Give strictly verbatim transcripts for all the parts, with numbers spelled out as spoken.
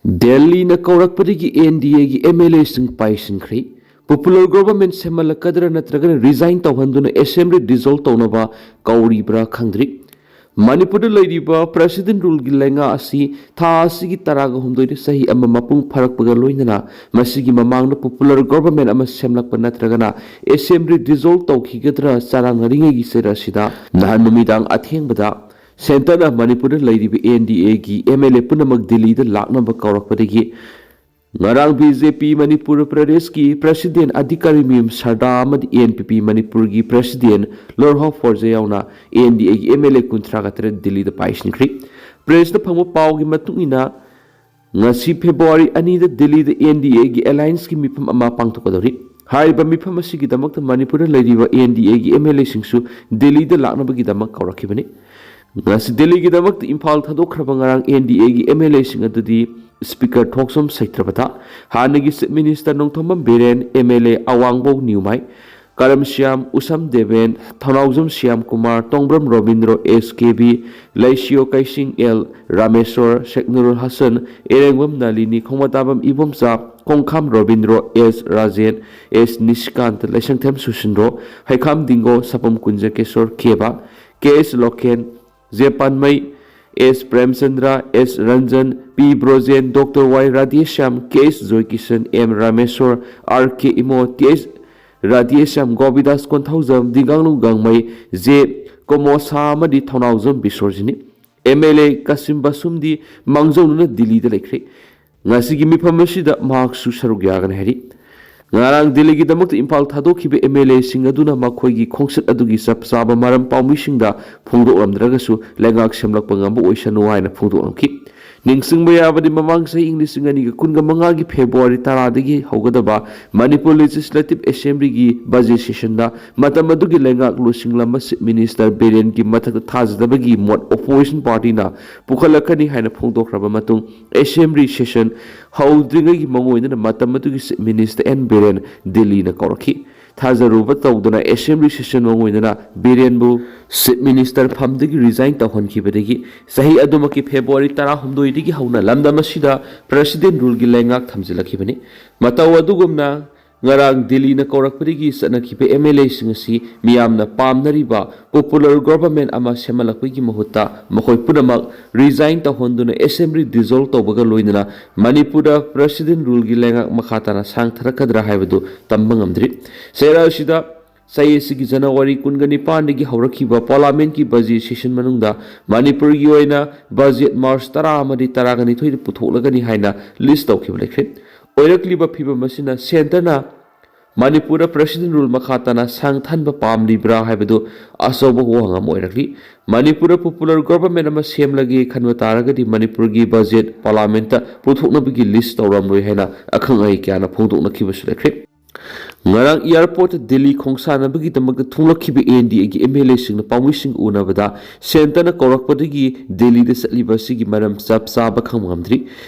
ꯗꯦꯜꯂꯤꯅ ꯀꯧꯔꯛꯄꯗꯒꯤ N D ꯑꯦꯒꯤ M L ꯑꯦꯁꯤꯡ ꯄꯥꯏꯁꯤꯟꯈ꯭ꯔꯦ꯫ Popular government ꯁꯦꯝꯍꯜꯂꯛꯀꯗ꯭ꯔꯥ ꯅꯠꯇ꯭ꯔꯒꯅ resign ꯇꯧꯍꯟꯗꯨꯅ assembly ꯗꯤꯖꯣꯜꯕ ꯇꯧꯅꯕ ꯀꯧꯔꯤꯕ꯭ꯔꯥ ꯈꯪꯗ꯭ꯔꯤ꯫ ꯃꯅꯤꯄꯨꯔꯗ ꯂꯩꯔꯤꯕ ꯄ꯭ꯔꯦꯁꯤꯗꯦꯟꯠ ꯔꯨꯜꯒꯤ ꯂꯩꯉꯥꯛ ꯑꯁꯤ ꯊꯥ ꯑꯁꯤꯒꯤ ꯇꯔꯥꯒ ꯍꯨꯝꯗꯣꯏꯗ ꯆꯍꯤ ꯑꯃ ꯃꯄꯨꯡ ꯐꯥꯔꯛꯄꯒ ꯂꯣꯏꯅꯅ ꯃꯁꯤꯒꯤ ꯃꯃꯥꯡꯗ ꯄꯣꯄꯨꯂꯔ ꯒꯣꯚꯔꯟꯃꯦꯟꯠ ꯑꯃ ꯁꯦꯝꯂꯛꯄ ꯅꯠꯇ꯭ꯔꯒꯅ ꯑꯦꯁꯦꯝꯕ꯭ꯂꯤ ꯗꯤꯖꯣꯜꯕ ꯇꯧꯈꯤꯒꯗ꯭ꯔꯥ ꯆꯔꯥꯡꯅꯔꯤꯉꯩꯒꯤ ꯆꯩꯔꯛ ꯑꯁꯤꯗ ꯅꯍꯥꯟ ꯅꯨꯃꯤꯗꯥꯡ ꯑꯊꯦꯡꯕꯗ ꯁꯦꯟꯇꯔꯅ ꯃꯅꯤꯄꯨꯔꯗ ꯂꯩꯔꯤꯕ ꯑꯦꯟ ꯗꯤ ꯑꯦꯒꯤ ꯑꯦꯝ ꯑꯦꯜ ꯑꯦ ꯄꯨꯝꯅꯃꯛ ꯗꯤꯜꯂꯤꯗ ꯂꯥꯛꯅꯕ ꯀꯧꯔꯛꯄꯗꯒꯤ ꯉꯔꯥꯡ ꯕꯤ ꯖꯦ ꯄꯤ ꯃꯅꯤꯄꯨꯔ ꯄ꯭ꯔꯗꯦꯁꯀꯤ ꯄ꯭ꯔꯦꯁꯤꯗꯦꯟꯠ ꯑꯙꯤꯀꯥꯔꯤ ꯃꯌꯨꯝ ꯁꯔꯗꯥ ꯑꯃꯗꯤ ꯑꯦꯟ ꯄꯤ ꯄꯤ ꯃꯅꯤꯄꯨꯔꯒꯤ ꯄ꯭ꯔꯦꯁꯤꯗꯦꯟꯠ ꯂꯣꯔꯍꯣ ꯐꯣꯔꯖꯦ ꯌꯥꯎꯅ ꯑꯦꯟ ꯗꯤ ꯑꯦꯒꯤ ꯑꯦꯝ ꯑꯦꯜ ꯑꯦ ꯀꯨꯟꯊ꯭ꯔꯥꯒ ꯇꯔꯦꯠ ꯗꯤꯜꯂꯤꯗ ꯄꯥꯏꯁꯤꯟꯈ꯭ꯔꯤ꯫ ꯄ꯭ꯔꯦꯁꯇ ꯐꯪꯕ ꯄꯥꯎꯒꯤ ꯃꯇꯨꯡ ꯏꯟꯅ, ꯉꯁꯤ ꯐꯦꯕ꯭ꯔꯨꯋꯥꯔꯤ ꯑꯅꯤꯗ ꯗꯤꯜꯂꯤꯗ ꯑꯦꯟ ꯗꯤ ꯑꯦꯒꯤ ꯑꯦꯂꯥꯏꯟꯁꯀꯤ ꯃꯤꯐꯝ ꯑꯃ ꯄꯥꯡꯊꯣꯛꯀꯗꯧꯔꯤ꯫ ꯍꯥꯏꯔꯤꯕ ꯃꯤꯐꯝ ꯑꯁꯤꯒꯤꯗꯃꯛꯇ ꯃꯅꯤꯄꯨꯔꯗ ꯂꯩꯔꯤꯕ ꯑꯦꯟ ꯗꯤ ꯑꯦꯒꯤ ꯑꯦꯝ ꯑꯦꯜ ꯑꯦꯁꯤꯡꯁꯨ ꯗꯤꯜꯂꯤꯗ ꯂꯥꯛꯅꯕꯒꯤꯗꯃꯛ ꯀꯧꯔꯛꯈꯤꯕꯅꯤ꯫ ꯉꯁꯤ ꯗꯤꯜꯂꯤꯒꯤꯗꯃꯛꯇ ꯏꯝꯐꯥꯜ ꯊꯥꯗꯣꯛꯈ꯭ꯔꯕ ꯉꯔꯥꯡ ꯑꯦꯟ ꯗꯤ ꯑꯦꯒꯤ ꯑꯦꯝ ꯑꯦꯜ ꯑꯦꯁꯤꯡ ꯑꯗꯨꯗꯤ ꯁ꯭ꯄꯤꯀꯔ ꯊꯣꯛꯆꯣꯝ ꯁꯩꯇ꯭ꯔꯄꯇ, ꯍꯥꯟꯅꯒꯤ chief minister Nongthombam Biren, M L A Awangbou Newmai, Karam Shyam, Usham Deben, Thounaojam Shyam Kumar, Tongbram Robindro, S K B, Leishiyo Keishing L Rameshor, Sheikhnurul Hasan, Irengbam Nalini, Khongmatabam Ibomcha, Khongkham Robindro, S Rajen, S Nishikanta, Leishangthem Susindro, Heikham Dingo, Sapam Kunjakesor Kheba, K S Loken, J Pangmei, S Premchandra, S Ranjan, P Brojen, doctor Y Radheshyam, K S Joykishan, M Rameshor, R K Imo, T S Radheshyam, ꯒꯣꯕꯤꯗꯥꯁ Konthoujam, ꯗꯤꯒꯥꯡꯂꯨ ꯒꯥꯡꯃꯩ, J ꯀꯣꯃꯣꯁꯥ ꯑꯃꯗꯤ ꯊꯧꯅꯥꯎꯖꯝ ꯕꯤꯁꯣꯔꯖꯤꯠꯅꯤ꯫ M L ꯑꯦ ꯀꯥꯁꯤꯝ ꯕꯥꯁꯨꯝꯗꯤ ꯃꯥꯡꯖꯧꯅꯅ ꯗꯤꯜꯂꯤꯗ ꯂꯩꯈ꯭ꯔꯦ꯫ ꯉꯁꯤꯒꯤ ꯃꯤꯐꯝ ꯑꯁꯤꯗ ꯃꯍꯥꯛꯁꯨ ꯁꯔꯨꯛ ꯌꯥꯒꯅꯤ ꯍꯥꯏꯔꯤ꯫ ꯉꯔꯥꯡ ꯗꯤꯜꯂꯤꯒꯤꯗꯃꯛꯇ ꯏꯝꯐꯥꯜ ꯊꯥꯗꯣꯛꯈꯤꯕ ꯑꯦꯝ ꯑꯦꯜ ꯑꯦꯁꯤꯡ ꯑꯗꯨꯅ ꯃꯈꯣꯏꯒꯤ ꯈꯣꯡꯆꯠ ꯑꯗꯨꯒꯤ ꯆꯞ ꯆꯥꯕ ꯃꯔꯝ ꯄꯥꯎꯃꯤꯁꯤꯡꯗ ꯐꯣꯡꯗꯣꯛꯂꯝꯗ꯭ꯔꯒꯁꯨ ꯂꯩꯉꯥꯛ ꯁꯦꯝꯂꯛꯄ ꯉꯝꯕ ꯑꯣꯏꯁꯅꯨ ꯍꯥꯏꯅ ꯐꯣꯡꯗꯣꯛꯂꯝꯈꯤ꯫ ꯅꯤꯡꯁꯤꯡꯕ ꯌꯥꯕꯗꯤ, ꯃꯃꯥꯡ ꯆꯍꯤ ꯏꯪ ꯂꯤꯁꯤꯡ ꯑꯅꯤꯒ ꯀꯨꯟꯒ ꯃꯉꯥꯒꯤ ꯐꯦꯕ꯭ꯔꯨꯋꯥꯔꯤ ꯇꯔꯥꯗꯒꯤ ꯍꯧꯒꯗꯕ ꯃꯅꯤꯄꯨꯔ ꯂꯦꯖꯤꯁꯂꯦꯇꯤꯚ ꯑꯦꯁꯦꯝꯕ꯭ꯂꯤꯒꯤ ꯕꯖꯦꯠ ꯁꯦꯁꯟꯗ ꯃꯇꯝ ꯑꯗꯨꯒꯤ ꯂꯩꯉꯥꯛ ꯂꯨꯆꯤꯡꯂꯝꯕ ꯆꯤꯐ ꯃꯤꯅꯤꯁꯇꯔ ꯕꯤꯔꯦꯟꯒꯤ ꯃꯊꯛꯇ ꯊꯥꯖꯗꯕꯒꯤ ꯃꯣꯠ ꯑꯣꯄꯣꯖꯤꯁꯟ ꯄꯥꯔꯇꯤꯅ ꯄꯨꯈꯠꯂꯛꯀꯅꯤ ꯍꯥꯏꯅ ꯐꯣꯡꯗꯣꯛꯈ꯭ꯔꯕ ꯃꯇꯨꯡ, ꯑꯦꯁꯦꯝꯕ꯭ꯂꯤ ꯁꯦꯁꯟ ꯍꯧꯗ꯭ꯔꯤꯉꯩꯒꯤ ꯃꯉꯣꯏꯗꯅ ꯃꯇꯝ ꯑꯗꯨꯒꯤ ꯆꯤꯐ ꯃꯤꯅꯤꯁꯇꯔ ꯑꯦꯟ ꯕꯤꯔꯦꯟ ꯗꯤꯜꯂꯤꯅ ꯀꯧꯔꯛꯈꯤ꯫ ꯊꯥꯖꯔꯨꯕ ꯇꯧꯗꯅ ꯑꯦꯁꯦꯝꯕ꯭ꯂꯤ ꯁꯦꯁꯟ ꯃꯅꯨꯡ ꯑꯣꯏꯗꯅ ꯕꯤꯔꯦꯟꯕꯨ ꯆꯤꯐ ꯃꯤꯅꯤꯁꯇꯔ ꯐꯝꯗꯒꯤ ꯔꯤꯖꯥꯏꯟ ꯇꯧꯍꯟꯈꯤꯕꯗꯒꯤ ꯆꯍꯤ ꯑꯗꯨꯃꯛꯀꯤ ꯐꯦꯕ꯭ꯔꯨꯋꯥꯔꯤ ꯇꯔꯥꯍꯨꯝꯗꯣꯏꯗꯒꯤ ꯍꯧꯅ ꯂꯝꯗꯝ ꯑꯁꯤꯗ ꯄ꯭ꯔꯦꯁꯤꯗꯦꯟ ꯔꯨꯜꯒꯤ ꯂꯩꯉꯥꯛ ꯊꯝꯖꯤꯜꯂꯛꯈꯤꯕꯅꯤ꯫ ꯃꯇꯧ ꯑꯗꯨꯒꯨꯝꯅ ꯉꯔꯥꯡ ꯗꯤꯜꯂꯤꯅ ꯀꯧꯔꯛꯄꯗꯒꯤ ꯆꯠꯅꯈꯤꯕ ꯑꯦꯝ ꯑꯦꯜ ꯑꯦꯁꯤꯡ ꯑꯁꯤ ꯃꯤꯌꯥꯝꯅ ꯄꯥꯝꯅꯔꯤꯕ ꯄꯣꯄꯨꯂꯔ ꯒꯣꯚꯔꯟꯃꯦꯟ ꯑꯃ ꯁꯦꯝꯍꯜꯂꯛꯄꯒꯤ ꯃꯍꯨꯠꯇ ꯃꯈꯣꯏ ꯄꯨꯝꯅꯃꯛ ꯔꯤꯖꯥꯏꯟ ꯇꯧꯍꯟꯗꯨꯅ ꯑꯦꯁꯦꯝꯕ꯭ꯂꯤ ꯗꯤꯖꯣꯜꯕ ꯇꯧꯕꯒ ꯂꯣꯏꯅꯅ ꯃꯅꯤꯄꯨꯔꯗ ꯄ꯭ꯔꯦꯁꯤꯗꯦꯟ ꯔꯨꯜꯒꯤ ꯂꯩꯉꯥꯛ ꯃꯈꯥ ꯇꯥꯅ ꯁꯥꯡꯊꯔꯛꯀꯗ꯭ꯔꯥ ꯍꯥꯏꯕꯗꯨ ꯇꯝꯕ ꯉꯝꯗ꯭ꯔꯤ꯫ ꯆꯩꯔꯥꯛ ꯑꯁꯤꯗ ꯆꯍꯤ ꯑꯁꯤꯒꯤ ꯖꯅꯋꯥꯔꯤ ꯀꯨꯟꯒ ꯅꯤꯄꯥꯟꯗꯒꯤ ꯍꯧꯔꯛꯈꯤꯕ ꯄꯥꯔꯂꯥꯃꯦꯟꯠꯀꯤ ꯕꯖꯦꯠ ꯁꯦꯁꯟ ꯃꯅꯨꯡꯗ ꯃꯅꯤꯄꯨꯔꯒꯤ ꯑꯣꯏꯅ ꯕꯖꯦꯠ ꯃꯥꯔꯆ ꯇꯔꯥ ꯑꯃꯗꯤ ꯇꯔꯥꯒ ꯅꯤꯊꯣꯏꯗ ꯄꯨꯊꯣꯛꯂꯒꯅꯤ ꯍꯥꯏꯅ ꯂꯤꯁ ꯇꯧꯈꯤꯕ ꯂꯩꯈ꯭ꯔꯦ꯫ ꯑꯣꯏꯔꯛꯂꯤꯕ ꯐꯤꯕꯝ ꯑꯁꯤꯅ ꯁꯦꯟꯇꯔꯅ ꯃꯅꯤꯄꯨꯔꯗ ꯄ꯭ꯔꯦꯁꯤꯗꯦꯟ ꯔꯨꯜ ꯃꯈꯥ ꯇꯥꯅ ꯁꯥꯡꯊꯍꯟꯕ ꯄꯥꯝꯂꯤꯕ꯭ꯔꯥ ꯍꯥꯏꯕꯗꯨ ꯑꯆꯧꯕ ꯋꯥꯍꯪ ꯑꯃ ꯑꯣꯏꯔꯛꯂꯤ꯫ ꯃꯅꯤꯄꯨꯔꯗ ꯄꯣꯄꯨꯂꯔ ꯒꯣꯚꯔꯟꯃꯦꯟ ꯑꯃ ꯁꯦꯝꯂꯒꯦ ꯈꯟꯕ ꯇꯥꯔꯒꯗꯤ ꯃꯅꯤꯄꯨꯔꯒꯤ ꯕꯖꯦꯠ ꯄꯥꯔꯂꯥꯃꯦꯟꯠꯇ ꯄꯨꯊꯣꯛꯅꯕꯒꯤ ꯂꯤꯁ ꯇꯧꯔꯝꯂꯣꯏ ꯍꯥꯏꯅ ꯑꯈꯪ ꯑꯍꯩ ꯀꯌꯥꯅ ꯐꯣꯡꯗꯣꯛꯅꯈꯤꯕꯁꯨ ꯂꯩꯈ꯭ꯔꯦ꯫ ꯉꯔꯥꯡ ꯑꯦꯌꯥꯔꯄꯣꯔꯠꯇ ꯗꯤꯜꯂꯤ ꯈꯣꯡꯁꯥꯟꯅꯕꯒꯤꯗꯃꯛꯇ ꯊꯣꯛꯂꯛꯈꯤꯕ ꯑꯦꯟ ꯗꯤ ꯑꯦꯒꯤ ꯑꯦꯝ ꯑꯦꯜ ꯑꯦꯁꯤꯡꯅ ꯄꯥꯎꯃꯤꯁꯤꯡꯒ ꯎꯅꯕꯗ ꯁꯦꯟꯇꯔꯅ ꯀꯧꯔꯛꯄꯗꯒꯤ ꯗꯤꯜꯂꯤꯗ ꯆꯠꯂꯤꯕ ꯑꯁꯤꯒꯤ ꯃꯔꯝ ꯆꯞ ꯆꯥꯕ ꯈꯪꯕ ꯉꯝꯗ꯭ꯔꯤ꯫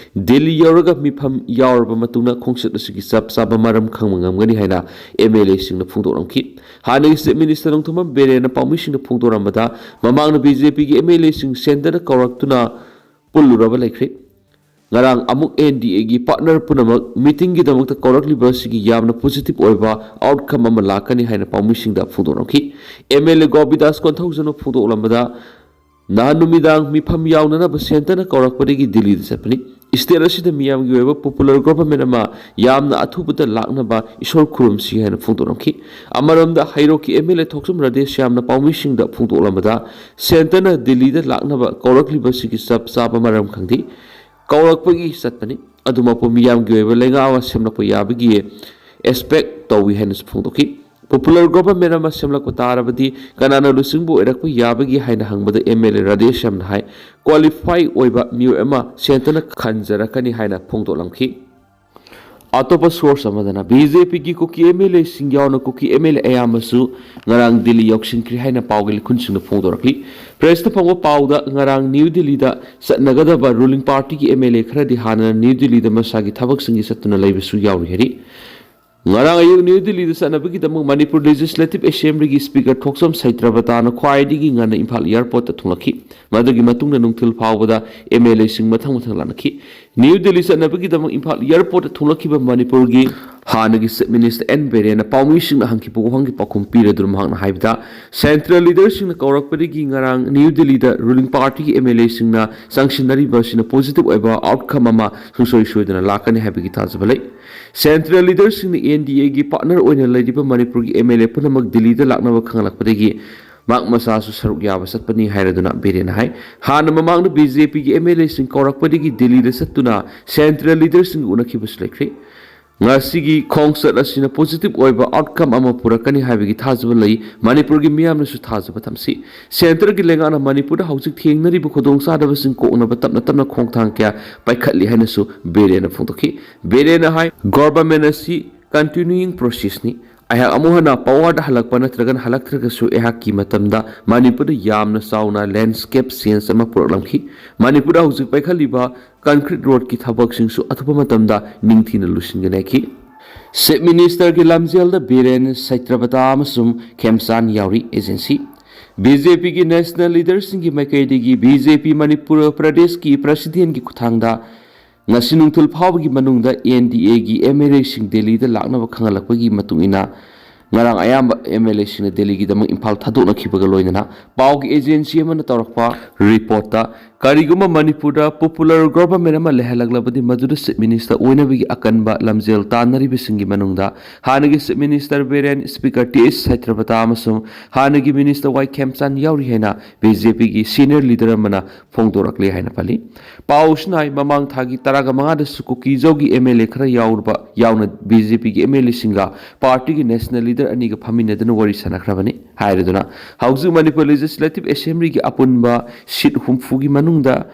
ꯗꯤꯜꯂꯤ ꯌꯧꯔꯒ ꯃꯤꯐꯝ ꯌꯥꯎꯔꯕ ꯃꯇꯨꯡꯗ ꯈꯣꯡꯆꯠ ꯑꯁꯤꯒꯤ ꯆꯞ ꯆꯥꯕ ꯃꯔꯝ ꯈꯪꯕ ꯉꯝꯒꯅꯤ ꯍꯥꯏꯅ ꯑꯦꯝ ꯑꯦꯜ ꯑꯦꯁꯤꯡꯅ ꯐꯣꯡꯗꯣꯛꯂꯝꯈꯤ꯫ ꯍꯥꯟꯅꯒꯤ ꯆꯤꯐ ꯃꯤꯅꯤꯁꯇꯔ ꯅꯣꯡꯊꯣꯝꯕꯝ ꯕꯤꯔꯦꯟꯅ ꯄꯥꯎꯃꯤꯁꯤꯡꯗ ꯐꯣꯡꯗꯣꯔꯝꯕꯗ ꯃꯃꯥꯡꯗ ꯕꯤ ꯖꯦ ꯄꯤꯒꯤ ꯑꯦꯝ ꯑꯦꯜ ꯑꯦꯁꯤꯡ ꯁꯦꯟꯇꯔꯗ ꯀꯧꯔꯛꯇꯨꯅ ꯄꯨꯜꯂꯨꯔꯕ ꯂꯩꯈ꯭ꯔꯦ꯫ ꯉꯔꯥꯡ ꯑꯃꯨꯛ ꯑꯦꯟ ꯗꯤ ꯑꯦꯒꯤ ꯄꯥꯔꯠꯅꯔ ꯄꯨꯝꯅꯃꯛ ꯃꯤꯇꯤꯡꯒꯤꯗꯃꯛꯇ ꯀꯧꯔꯛꯂꯤꯕ ꯑꯁꯤꯒꯤ ꯌꯥꯝꯅ ꯄꯣꯖꯤꯇꯤꯚ ꯑꯣꯏꯕ ꯑꯥꯎꯠꯀꯝ ꯑꯃ ꯂꯥꯛꯀꯅꯤ ꯍꯥꯏꯅ ꯄꯥꯎꯃꯤꯁꯤꯡꯗ ꯐꯣꯡꯗꯣꯔꯝꯈꯤ꯫ ꯑꯦꯝ ꯑꯦꯜ ꯑꯦ ꯒꯣꯄꯤꯗꯥꯁ ꯀꯣꯟꯊꯧꯖꯝꯅ ꯐꯣꯡꯗꯣꯛꯂꯝꯕꯗ ꯅꯍꯥꯟ ꯅꯨꯃꯤꯗꯥꯡ ꯃꯤꯐꯝ ꯌꯥꯎꯅꯅꯕ ꯁꯦꯟꯇꯔꯅ ꯀꯧꯔꯛꯄꯗꯒꯤ ꯗꯤꯜꯂꯤꯗ ꯆꯠꯄꯅꯤ꯫ ꯁ꯭ꯇꯦꯠ ꯑꯁꯤꯗ ꯃꯤꯌꯥꯝꯒꯤ ꯑꯣꯏꯕ ꯄꯣꯄꯨꯂꯔ ꯒꯣꯚꯔꯟꯃꯦꯟ ꯑꯃ ꯌꯥꯝꯅ ꯑꯊꯨꯕꯗ ꯂꯥꯛꯅꯕ ꯏꯁꯣꯔ ꯈꯨꯔꯨꯝꯁꯤ ꯍꯥꯏꯅ ꯐꯣꯡꯗꯣꯛꯂꯝꯈꯤ꯫ ꯑꯃꯔꯣꯝꯗ ꯍꯩꯔꯣꯛꯀꯤ ꯑꯦꯝ ꯑꯦꯜ ꯑꯦ ꯊꯣꯛꯆꯣꯝ ꯔꯥꯙꯦꯁ꯭ꯌꯥꯝꯅ ꯄꯥꯎꯃꯤꯁꯤꯡꯗ ꯐꯣꯡꯗꯣꯛꯂꯝꯕꯗ ꯁꯦꯟꯇꯔꯅ ꯗꯤꯜꯂꯤꯗ ꯂꯥꯛꯅꯕ ꯀꯧꯔꯛꯂꯤꯕꯁꯤꯒꯤ ꯆꯞ ꯆꯥꯕ ꯃꯔꯝ ꯈꯪꯗꯦ꯫ ꯀꯧꯔꯛꯄꯒꯤ ꯆꯠꯄꯅꯤ꯫ ꯑꯗꯨꯃꯛꯄꯨ ꯃꯤꯌꯥꯝꯒꯤ ꯑꯣꯏꯕ ꯂꯩꯉꯥꯛ ꯑꯃ ꯁꯦꯝꯂꯛꯄ ꯌꯥꯕꯒꯤ ꯑꯦꯛꯁꯄꯦꯛ ꯇꯧꯏ ꯍꯥꯏꯅꯁꯨ ꯐꯣꯡꯗꯣꯛꯈꯤ꯫ ꯄꯣꯄꯨꯂꯔ ꯒꯣꯚꯔꯟꯃꯦꯟ ꯑꯃ ꯁꯦꯝꯂꯛꯄ ꯇꯥꯔꯕꯗꯤ ꯀꯅꯥꯅ ꯂꯨꯆꯤꯡꯕ ꯑꯣꯏꯔꯛꯄ ꯌꯥꯕꯒꯦ ꯍꯥꯏꯅ ꯍꯪꯕꯗ ꯑꯦꯝ ꯑꯦꯜ ꯑꯦ ꯔꯥꯙꯦꯁ꯭ꯌꯥꯝꯅ ꯍꯥꯏ, ꯀ꯭ꯋꯥꯂꯤꯐꯥꯏ ꯑꯣꯏꯕ ꯃꯤꯑꯣꯏ ꯑꯃ ꯁꯦꯟꯇꯔꯅ ꯈꯟꯖꯔꯛꯀꯅꯤ ꯍꯥꯏꯅ ꯐꯣꯡꯗꯣꯛꯂꯝꯈꯤ꯫ ꯑꯇꯣꯞꯄ ꯁꯣꯔꯁ ꯑꯃꯗꯅ ꯕꯤ ꯖꯦ ꯄꯤꯒꯤ ꯀꯨꯀꯤ ꯑꯦꯝ ꯑꯦꯜ ꯑꯦꯁꯤꯡ ꯌꯥꯎꯅ ꯀꯨꯀꯤ ꯑꯦꯝ ꯑꯦꯜ ꯑꯦ ꯑꯌꯥꯝꯕꯁꯨ ꯉꯔꯥꯡ ꯗꯤꯜꯂꯤ ꯌꯧꯁꯤꯟꯈ꯭ꯔꯦ ꯍꯥꯏꯅ ꯄꯥꯎꯒꯤ ꯂꯤꯈꯨꯟꯁꯤꯡꯅ ꯐꯣꯡꯗꯣꯔꯛꯂꯤ꯫ ꯄ꯭ꯔꯦꯁꯇ ꯐꯪꯕ ꯄꯥꯎꯗ ꯉꯔꯥꯡ ꯅ꯭ꯌꯨ ꯗꯤꯜꯂꯤꯗ ꯆꯠꯅꯒꯗꯕ ꯔꯨꯂꯤꯡ ꯄꯥꯔꯇꯤꯒꯤ ꯑꯦꯝ ꯑꯦꯜ ꯑꯦ ꯈꯔꯗꯤ ꯍꯥꯟꯅꯅ ꯅ꯭ꯌꯨ ꯗꯤꯜꯂꯤꯗ ꯃꯁꯥꯒꯤ ꯊꯕꯛꯁꯤꯡꯒꯤ ꯆꯠꯇꯨꯅ ꯂꯩꯕꯁꯨ ꯌꯥꯎꯔꯤ ꯍꯥꯏꯔꯤ꯫ ꯉꯔꯥꯡ ꯑꯌꯨꯛ ꯅ꯭ꯌꯨ ꯗꯤꯜꯂꯤꯗ ꯆꯠꯅꯕꯒꯤꯗꯃꯛ ꯃꯅꯤꯄꯨꯔ ꯂꯦꯖꯤꯁꯂꯦꯇꯤꯚ ꯑꯦꯁꯦꯝꯕ꯭ꯂꯤꯒꯤ ꯁ꯭ꯄꯤꯀꯔ ꯊꯣꯛꯆꯣꯝ ꯁꯩꯇ꯭ꯔꯕꯇꯥꯅ ꯈ꯭ꯋꯥꯏꯗꯒꯤ ꯉꯟꯅ ꯏꯝꯐꯥꯜ ꯑꯦꯌꯔꯄꯣꯔꯠꯇ ꯊꯨꯡꯂꯛꯈꯤ꯫ ꯃꯗꯨꯒꯤ ꯃꯇꯨꯡꯗ ꯅꯨꯡꯊꯤꯜ ꯐꯥꯎꯕꯗ ꯑꯦꯝ ꯑꯦꯜ ꯑꯦꯁꯤꯡ ꯃꯊꯪ ꯃꯊꯪ ꯂꯥꯛꯅꯈꯤ꯫ ꯅ꯭ꯌꯨ ꯗꯤꯜꯂꯤ ꯆꯠꯅꯕꯒꯤꯗꯃꯛ ꯏꯝꯐꯥꯜ ꯑꯦꯌꯔꯄꯣꯔꯠꯇ ꯊꯨꯡꯂꯛꯈꯤꯕ ꯃꯅꯤꯄꯨꯔꯒꯤ ꯍꯥꯟꯅꯒꯤ ꯆꯤꯐ ꯃꯤꯅꯤꯁꯇꯔ ꯑꯦꯟ ꯕꯤꯔꯦꯟꯅ ꯄꯥꯎꯃꯤꯁꯤꯡꯅ ꯍꯪꯈꯤꯕ ꯋꯥꯍꯪꯒꯤ ꯄꯥꯎꯈꯨꯝ ꯄꯤꯔꯗꯨꯅ ꯃꯍꯥꯛꯅ ꯍꯥꯏꯕꯗ, ꯁꯦꯟꯇ꯭ꯔꯦꯜ ꯂꯤꯗꯔꯁꯤꯡꯅ ꯀꯧꯔꯛꯄꯗꯒꯤ ꯉꯔꯥꯡ ꯅ꯭ꯌꯨ ꯗꯤꯜꯂꯤꯗ ꯔꯨꯂꯤꯡ ꯄꯥꯔꯇꯤꯒꯤ ꯑꯦꯝ ꯑꯦꯜ ꯑꯦꯁꯤꯡꯅ ꯆꯪꯁꯤꯟꯅꯔꯤꯕ ꯑꯁꯤꯅ ꯄꯣꯖꯤꯇꯤꯚ ꯑꯣꯏꯕ ꯑꯥꯎꯠꯀꯝ ꯑꯃ ꯁꯨꯡꯁꯣꯏ ꯁꯣꯏꯗꯅ ꯂꯥꯛꯀꯅꯤ ꯍꯥꯏꯕꯒꯤ ꯊꯥꯖꯕ ꯂꯩ꯫ ꯁꯦꯟꯇ꯭ꯔꯦꯜ ꯂꯤꯗꯔꯁꯤꯡꯅ ꯑꯦꯟ ꯗꯤ ꯑꯦꯒꯤ ꯄꯥꯔꯠꯅꯔ ꯑꯣꯏꯅ ꯂꯩꯔꯤꯕ ꯃꯅꯤꯄꯨꯔꯒꯤ ꯑꯦꯝ ꯑꯦꯜ ꯑꯦ ꯄꯨꯝꯅꯃꯛ ꯗꯤꯜꯂꯤꯗ ꯂꯥꯛꯅꯕ ꯈꯪꯍꯜꯂꯛꯄꯗꯒꯤ ꯃꯍꯥꯛ ꯃꯁꯥꯁꯨ ꯁꯔꯨꯛ ꯌꯥꯕ ꯆꯠꯄꯅꯤ ꯍꯥꯏꯔꯗꯨꯅ ꯕꯤꯔꯦꯟꯅ ꯍꯥꯏ꯫ ꯍꯥꯟꯅ ꯃꯃꯥꯡꯗ ꯕꯤ ꯖꯦ ꯄꯤꯒꯤ ꯑꯦꯝ ꯑꯦꯜ ꯑꯦꯁꯤꯡ ꯀꯧꯔꯛꯄꯗꯒꯤ ꯗꯤꯜꯂꯤꯗ ꯆꯠꯇꯨꯅ ꯁꯦꯟꯇ꯭ꯔꯦꯜ ꯂꯤꯗꯔꯁꯤꯡꯒ ꯎꯅꯈꯤꯕꯁꯨ ꯂꯩꯈ꯭ꯔꯦ꯫ ꯉꯁꯤꯒꯤ ꯈꯣꯡꯆꯠ ꯑꯁꯤꯅ ꯄꯣꯖꯤꯇꯤꯚ ꯑꯣꯏꯕ ꯑꯥꯎꯠꯀꯝ ꯑꯃ ꯄꯨꯔꯛꯀꯅꯤ ꯍꯥꯏꯕꯒꯤ ꯊꯥꯖꯕ ꯂꯩ꯫ ꯃꯅꯤꯄꯨꯔꯒꯤ ꯃꯤꯌꯥꯝꯅꯁꯨ ꯊꯥꯖꯕ ꯊꯝꯁꯤ꯫ ꯁꯦꯟꯇꯔꯒꯤ ꯂꯩꯉꯥꯛꯅ ꯃꯅꯤꯄꯨꯔꯗ ꯍꯧꯖꯤꯛ ꯊꯦꯡꯅꯔꯤꯕ ꯈꯨꯗꯣꯡꯆꯥꯗꯕꯁꯤꯡ ꯀꯣꯛꯅꯕ ꯇꯞꯅ ꯇꯞꯅ ꯈꯣꯡꯊꯥꯡ ꯀꯌꯥ ꯄꯥꯏꯈꯠꯂꯤ ꯍꯥꯏꯅꯁꯨ ꯕꯤꯔꯦꯟꯅ ꯐꯣꯡꯗꯣꯛꯈꯤ꯫ ꯕꯤꯔꯦꯟꯅ ꯍꯥꯏ, ꯒꯣꯚꯔꯟꯃꯦꯟꯠ ꯑꯁꯤ ꯀꯟꯇꯤꯅ꯭ꯌꯨꯌꯤꯡ ꯄ꯭ꯔꯣꯁꯦꯁꯅꯤ꯫ ꯑꯩꯍꯥꯛ ꯑꯃꯨꯛ ꯍꯟꯅ ꯄꯋꯥꯔꯗ ꯍꯜꯂꯛꯄ ꯅꯠꯇ꯭ꯔꯒꯅ ꯍꯜꯂꯛꯇ꯭ꯔꯒꯁꯨ ꯑꯩꯍꯥꯛꯀꯤ ꯃꯇꯝꯗ ꯃꯅꯤꯄꯨꯔꯗ ꯌꯥꯝꯅ ꯆꯥꯎꯅ ꯂꯦꯟꯁꯀꯦꯞ ꯆꯦꯟꯖ ꯑꯃ ꯄꯨꯔꯛꯂꯝꯈꯤ꯫ ꯃꯅꯤꯄꯨꯔꯗ ꯍꯧꯖꯤꯛ ꯄꯥꯏꯈꯠꯂꯤꯕ ꯀꯟꯀ꯭ꯔꯤꯠ ꯔꯣꯗꯀꯤ ꯊꯕꯛꯁꯤꯡꯁꯨ ꯑꯊꯨꯕ ꯃꯇꯝꯗ ꯅꯤꯡꯊꯤꯅ ꯂꯣꯏꯁꯤꯟꯒꯅꯤ ꯍꯥꯏꯈꯤ꯫ ꯆꯤꯐ ꯃꯤꯅꯤꯁꯇꯔꯒꯤ ꯂꯝꯖꯦꯜꯗ ꯕꯤꯔꯦꯟ, ꯁꯩꯇ꯭ꯔꯕꯇꯥ ꯑꯃꯁꯨꯡ ꯈꯦꯝꯆꯥꯟ ꯌꯥꯎꯔꯤ꯫ ꯑꯦꯖꯦꯟꯁꯤ꯫ ꯕꯤ ꯖꯦ ꯄꯤꯒꯤ ꯅꯦꯁꯅꯦꯜ ꯂꯤꯗꯔꯁꯤꯡꯒꯤ ꯃꯥꯏꯀꯩꯗꯒꯤ ꯕꯤ ꯖꯦ ꯄꯤ ꯃꯅꯤꯄꯨꯔ ꯄ꯭ꯔꯗꯦꯁꯀꯤ ꯄ꯭ꯔꯁꯤꯗꯦꯟꯒꯤ ꯈꯨꯠꯊꯥꯡꯗ ꯉꯁꯤ ꯅꯨꯡꯊꯤꯜ ꯐꯥꯎꯕꯒꯤ ꯃꯅꯨꯡꯗ ꯑꯦꯟ ꯗꯤ ꯑꯦꯒꯤ ꯑꯦꯝ ꯑꯦꯜ ꯑꯦꯁꯤꯡ ꯗꯦꯜꯂꯤꯗ ꯂꯥꯛꯅꯕ ꯈꯪꯍꯜꯂꯛꯄꯒꯤ ꯃꯇꯨꯡ ꯏꯟꯅ, ꯉꯔꯥꯡ ꯑꯌꯥꯝꯕ ꯑꯦꯝ ꯑꯦꯜ ꯑꯦꯁꯤꯡꯅ ꯗꯦꯜꯂꯤꯒꯤꯗꯃꯛ ꯏꯝꯐꯥꯜ ꯊꯥꯗꯣꯛꯅꯈꯤꯕꯒ ꯂꯣꯏꯅꯅ ꯄꯥꯎꯒꯤ ꯑꯦꯖꯦꯟꯁꯤ ꯑꯃꯅ ꯇꯧꯔꯛꯄ ꯔꯤꯄꯣꯔꯠꯇ, ꯀꯔꯤꯒꯨꯝꯕ ꯃꯅꯤꯄꯨꯔꯗ ꯄꯣꯄꯨꯂꯔ ꯒꯣꯚꯔꯟꯃꯦꯟꯠ ꯑꯃ ꯂꯩꯍꯜꯂꯛꯂꯕꯗꯤ, ꯃꯗꯨꯗ ꯆꯤꯐ ꯃꯤꯅꯤꯁꯇꯔ ꯑꯣꯏꯅꯕꯒꯤ ꯑꯀꯟꯕ ꯂꯝꯖꯦꯜ ꯇꯥꯟꯅꯔꯤꯕꯁꯤꯡꯒꯤ ꯃꯅꯨꯡꯗ ꯍꯥꯟꯅꯒꯤ chief minister Biren, speaker T H Satyabrata ꯑꯃꯁꯨꯡ ꯍꯥꯟꯅꯒꯤ ꯃꯤꯅꯤꯁꯇꯔ ꯋꯥꯏ ꯈꯦꯝꯆꯥꯟ ꯌꯥꯎꯔꯤ ꯍꯥꯏꯅ ꯕꯤ ꯖꯦ ꯄꯤꯒꯤ ꯁꯤꯅꯤꯌꯔ ꯂꯤꯗꯔ ꯑꯃꯅ ꯐꯣꯡꯗꯣꯔꯛꯂꯦ ꯍꯥꯏꯅ ꯄꯜꯂꯤ꯫ ꯄꯥꯎꯁꯤꯅ ꯍꯥꯏ, ꯃꯃꯥꯡ ꯊꯥꯒꯤ ꯇꯔꯥꯒ ꯃꯉꯥꯗꯁꯨ ꯀꯨꯀꯤꯖꯧꯒꯤ ꯑꯦꯝ ꯑꯦꯜ ꯑꯦ ꯈꯔ ꯌꯥꯎꯔꯕ, ꯌꯥꯎꯅ ꯕꯤ ꯖꯦ ꯄꯤꯒꯤ ꯑꯦꯝ ꯑꯦꯜ ꯑꯦꯁꯤꯡꯒ ꯄꯥꯔꯇꯤꯒꯤ ꯅꯦꯁꯅꯦꯜ ꯂꯤꯗꯔ ꯑꯅꯤꯒ ꯐꯝꯃꯤꯟꯅꯗꯨꯅ ꯋꯥꯔꯤ ꯁꯥꯟꯅꯈ꯭ꯔꯕꯅꯤ ꯍꯥꯏꯔꯗꯨꯅ, ꯍꯧꯖꯤꯛ ꯃꯅꯤꯄꯨꯔ ꯂꯦꯖꯤꯁꯂꯦꯇꯤꯚ ꯑꯦꯁꯦꯝꯕ꯭ꯂꯤꯒꯤ ꯑꯄꯨꯟꯕ ꯁꯤꯠ ꯍꯨꯝꯐꯨꯒꯤ ꯃꯅꯨꯡꯗ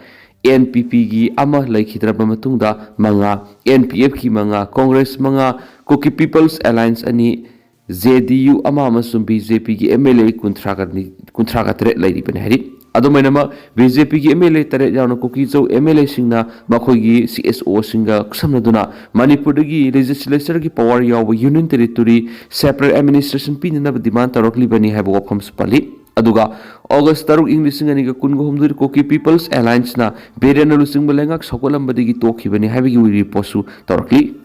ꯑꯦꯟ ꯄꯤ ꯄꯤꯒꯤ ꯑꯃ ꯂꯩꯈꯤꯗ꯭ꯔꯕ ꯃꯇꯨꯡꯗ ꯃꯉꯥ, ꯑꯦꯟ ꯄꯤ ꯑꯦꯐꯀꯤ ꯃꯉꯥ, ꯀꯣꯡꯒ꯭ꯔꯦꯁ ꯃꯉꯥ, ꯀꯨꯀꯤ ꯄꯤꯄꯜꯁ ꯑꯦꯂꯥꯏꯟꯁ ꯑꯅꯤ, ꯖꯦ ꯗꯤ ꯌꯨ ꯑꯃ ꯑꯃꯁꯨꯡ ꯕꯤ ꯖꯦ ꯄꯤꯒꯤ ꯑꯦꯝ ꯑꯦꯜ ꯑꯦ ꯀꯨꯟꯊ꯭ꯔꯥꯒ ꯅꯤ-, ꯀꯨꯟꯊ꯭ꯔꯥꯒ ꯇꯔꯦꯠ ꯂꯩꯔꯤꯕꯅꯤ ꯍꯥꯏꯔꯤ꯫ ꯑꯗꯨꯃꯥꯏꯅꯃꯛ ꯕꯤ ꯖꯦ ꯄꯤꯒꯤ ꯑꯦꯝ ꯑꯦꯜ ꯑꯦ ꯇꯔꯦꯠ ꯌꯥꯎꯅ ꯀꯨꯀꯤꯖꯧ ꯑꯦꯝ ꯑꯦꯜ ꯑꯦꯁꯤꯡꯅ ꯃꯈꯣꯏꯒꯤ ꯁꯤ ꯑꯦꯁ ꯑꯣꯁꯤꯡꯒ ꯈꯨꯠꯁꯝꯅꯗꯨꯅ ꯃꯅꯤꯄꯨꯔꯗꯒꯤ ꯂꯦꯖꯤꯁꯂꯦꯆꯔꯒꯤ ꯄꯋꯥꯔ ꯌꯥꯎꯕ ꯌꯨꯅꯤꯌꯟ ꯇꯦꯔꯤꯇꯣꯔꯤ ꯁꯦꯄꯔꯦꯠ ꯑꯦꯗꯃꯤꯅꯤꯁꯇ꯭ꯔꯦꯁꯟ ꯄꯤꯅꯅꯕ ꯗꯤꯃꯥꯟ ꯇꯧꯔꯛꯂꯤꯕꯅꯤ ꯍꯥꯏꯕ ꯋꯥꯐꯝꯁꯨ ꯄꯜꯂꯤ꯫ ꯑꯗꯨꯒ ꯑꯣꯒꯁ ꯇꯔꯨꯛ, ꯏꯪ ꯂꯤꯁꯤꯡ ꯑꯅꯤꯒ ꯀꯨꯟꯒ ꯍꯨꯝꯗꯣꯏꯗ ꯀꯨꯀꯤ ꯄꯤꯄꯜꯁ ꯑꯦꯂꯥꯏꯟꯁꯅ ꯕꯤꯔꯦꯟꯅ ꯂꯨꯆꯤꯡꯕ ꯂꯩꯉꯥꯛ ꯁꯧꯒꯠꯂꯝꯕꯗꯒꯤ ꯇꯣꯛꯈꯤꯕꯅꯤ ꯍꯥꯏꯕꯒꯤ ꯔꯤꯄꯣꯔꯠꯁꯨ ꯇꯧꯔꯛꯂꯤ꯫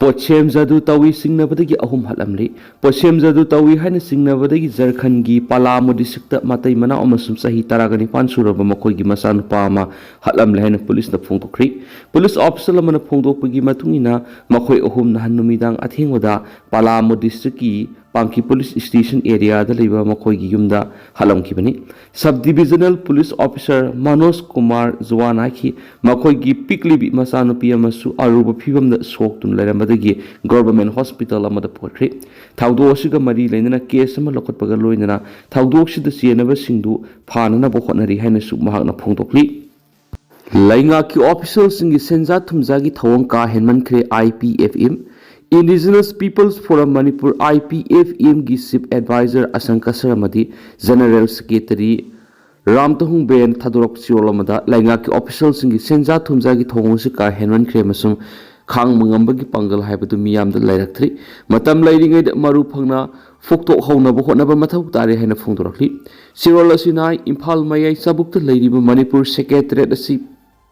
ꯄꯣꯠꯁꯦꯝ ꯖꯥꯗꯨ ꯇꯧꯏ ꯆꯤꯡꯅꯕꯗꯒꯤ ꯑꯍꯨꯝ ꯍꯥꯠꯂꯝꯂꯤ꯫ ꯄꯣꯠꯁꯦꯝ ꯖꯥꯗꯨ ꯇꯧꯏ ꯍꯥꯏꯅ ꯆꯤꯡꯅꯕꯗꯒꯤ ꯖꯔꯈꯟꯒꯤ ꯄꯥꯂꯥꯃꯨ ꯗꯤꯁꯇ꯭ꯔꯤꯛꯇ ꯃꯇꯩ ꯃꯅꯥꯎ ꯑꯃꯁꯨꯡ ꯆꯍꯤ ꯇꯔꯥꯒ ꯅꯤꯄꯥꯟ ꯁꯨꯔꯕ ꯃꯈꯣꯏꯒꯤ ꯃꯆꯥꯅꯨꯄꯥ ꯑꯃ ꯍꯥꯠꯂꯝꯂꯦ ꯍꯥꯏꯅ ꯄꯨꯂꯤꯁꯅ ꯐꯣꯡꯗꯣꯛꯈ꯭ꯔꯤ꯫ ꯄꯨꯂꯤꯁ ꯑꯣꯐꯤꯁꯔ ꯑꯃꯅ ꯐꯣꯡꯗꯣꯛꯄꯒꯤ ꯃꯇꯨꯡ ꯏꯟꯅ, ꯃꯈꯣꯏ ꯑꯍꯨꯝ ꯅꯍꯥꯟ ꯅꯨꯃꯤꯗꯥꯡ ꯑꯊꯦꯡꯕꯗ ꯄꯥꯂꯥꯃꯨ ꯗꯤꯁꯇ꯭ꯔꯤꯛꯀꯤ ꯄꯥꯡꯀꯤ ꯄꯨꯂꯤꯁ ꯁ꯭ꯇꯦꯁꯟ ꯑꯦꯔꯤꯌꯥꯗ ꯂꯩꯕ ꯃꯈꯣꯏꯒꯤ ꯌꯨꯝꯗ ꯍꯥꯠꯂꯝꯈꯤꯕꯅꯤ꯫ Sub ꯗꯤꯕꯤꯖꯅꯦꯜ police officer Manoj Kumar ꯖꯨꯋꯥꯟ ꯍꯥꯏꯈꯤ, ꯃꯈꯣꯏꯒꯤ ꯄꯤꯛꯂꯤꯕꯤ ꯃꯆꯥꯅꯨꯄꯤ ꯑꯃꯁꯨ ꯑꯔꯨꯕ ꯐꯤꯕꯝꯗ ꯁꯣꯛꯇꯨꯅ ꯂꯩꯔꯝꯕꯗꯒꯤ ꯒꯣꯚꯔꯟꯃꯦꯟꯠ ꯍꯣꯁꯄꯤꯇꯥꯜ ꯑꯃꯗ ꯄꯨꯈꯠꯈ꯭ꯔꯦ꯫ ꯊꯧꯗꯣꯛ ꯑꯁꯤꯒ ꯃꯔꯤ ꯂꯩꯅꯅ ꯀꯦꯁ ꯑꯃ ꯂꯧꯈꯠꯄꯒ ꯂꯣꯏꯅꯅ ꯊꯧꯗꯣꯛꯁꯤꯗ ꯆꯦꯟꯅꯕꯁꯤꯡꯗꯨ ꯐꯥꯅꯅꯕ ꯍꯣꯠꯅꯔꯤ ꯍꯥꯏꯅꯁꯨ ꯃꯍꯥꯛꯅ ꯐꯣꯡꯗꯣꯛꯂꯤ꯫ ꯂꯩꯉꯥꯛꯀꯤ ꯑꯣꯐꯤꯁꯤꯌꯦꯜꯁꯤꯡꯒꯤ ꯁꯦꯟꯖꯥ ꯊꯨꯝꯖꯥꯒꯤ ꯊꯧꯑꯣꯡ ꯀꯥ ꯍꯦꯟꯃꯟꯈ꯭ꯔꯦ, I P F M. Indigenous Peoples Forum Manipur, I P F ꯑꯦꯝꯒꯤ ꯆꯤꯐ ꯑꯦꯗꯚꯥꯏꯖꯔ ꯑꯁꯪꯀ ꯁꯔꯃꯗꯤ, ꯖꯦꯅꯔꯦꯜ ꯁꯦꯀ꯭ꯔꯦꯇꯔꯤ ꯔꯥꯝꯇꯍꯨꯡ ꯕꯦꯟ ꯊꯥꯗꯣꯔꯛꯄ ꯆꯦꯔꯣꯜ ꯑꯃꯗ ꯂꯩꯉꯥꯛꯀꯤ ꯑꯣꯐꯤꯁꯤꯌꯦꯜꯁꯤꯡꯒꯤ ꯁꯦꯟꯖꯥ ꯊꯨꯝꯖꯥꯒꯤ ꯊꯧꯑꯣꯡ ꯑꯁꯤ ꯀꯥ ꯍꯦꯟꯃꯟꯈ꯭ꯔꯦ ꯑꯃꯁꯨꯡ ꯈꯥꯡꯕ ꯉꯝꯕꯒꯤ ꯄꯥꯡꯒꯜ ꯍꯥꯏꯕꯗꯨ ꯃꯤꯌꯥꯝꯗ ꯂꯩꯔꯛꯇ꯭ꯔꯤ꯫ ꯃꯇꯝ ꯂꯩꯔꯤꯉꯩꯗ ꯃꯔꯨ ꯐꯪꯅ ꯐꯨꯛꯇꯣꯛꯍꯧꯅꯕ ꯍꯣꯠꯅꯕ ꯃꯊꯧ ꯇꯥꯔꯦ ꯍꯥꯏꯅ ꯐꯣꯡꯗꯣꯔꯛꯂꯤ꯫ ꯆꯦꯔꯣꯜ ꯑꯁꯤꯅ ꯏꯝꯐꯥꯜ ꯃꯌꯥꯏ ꯆꯕꯨꯛꯇ ꯂꯩꯔꯤꯕ ꯃꯅꯤꯄꯨꯔ ꯁꯦꯀ꯭ꯔꯦꯇꯔꯤꯌꯦꯠ ꯑꯁꯤ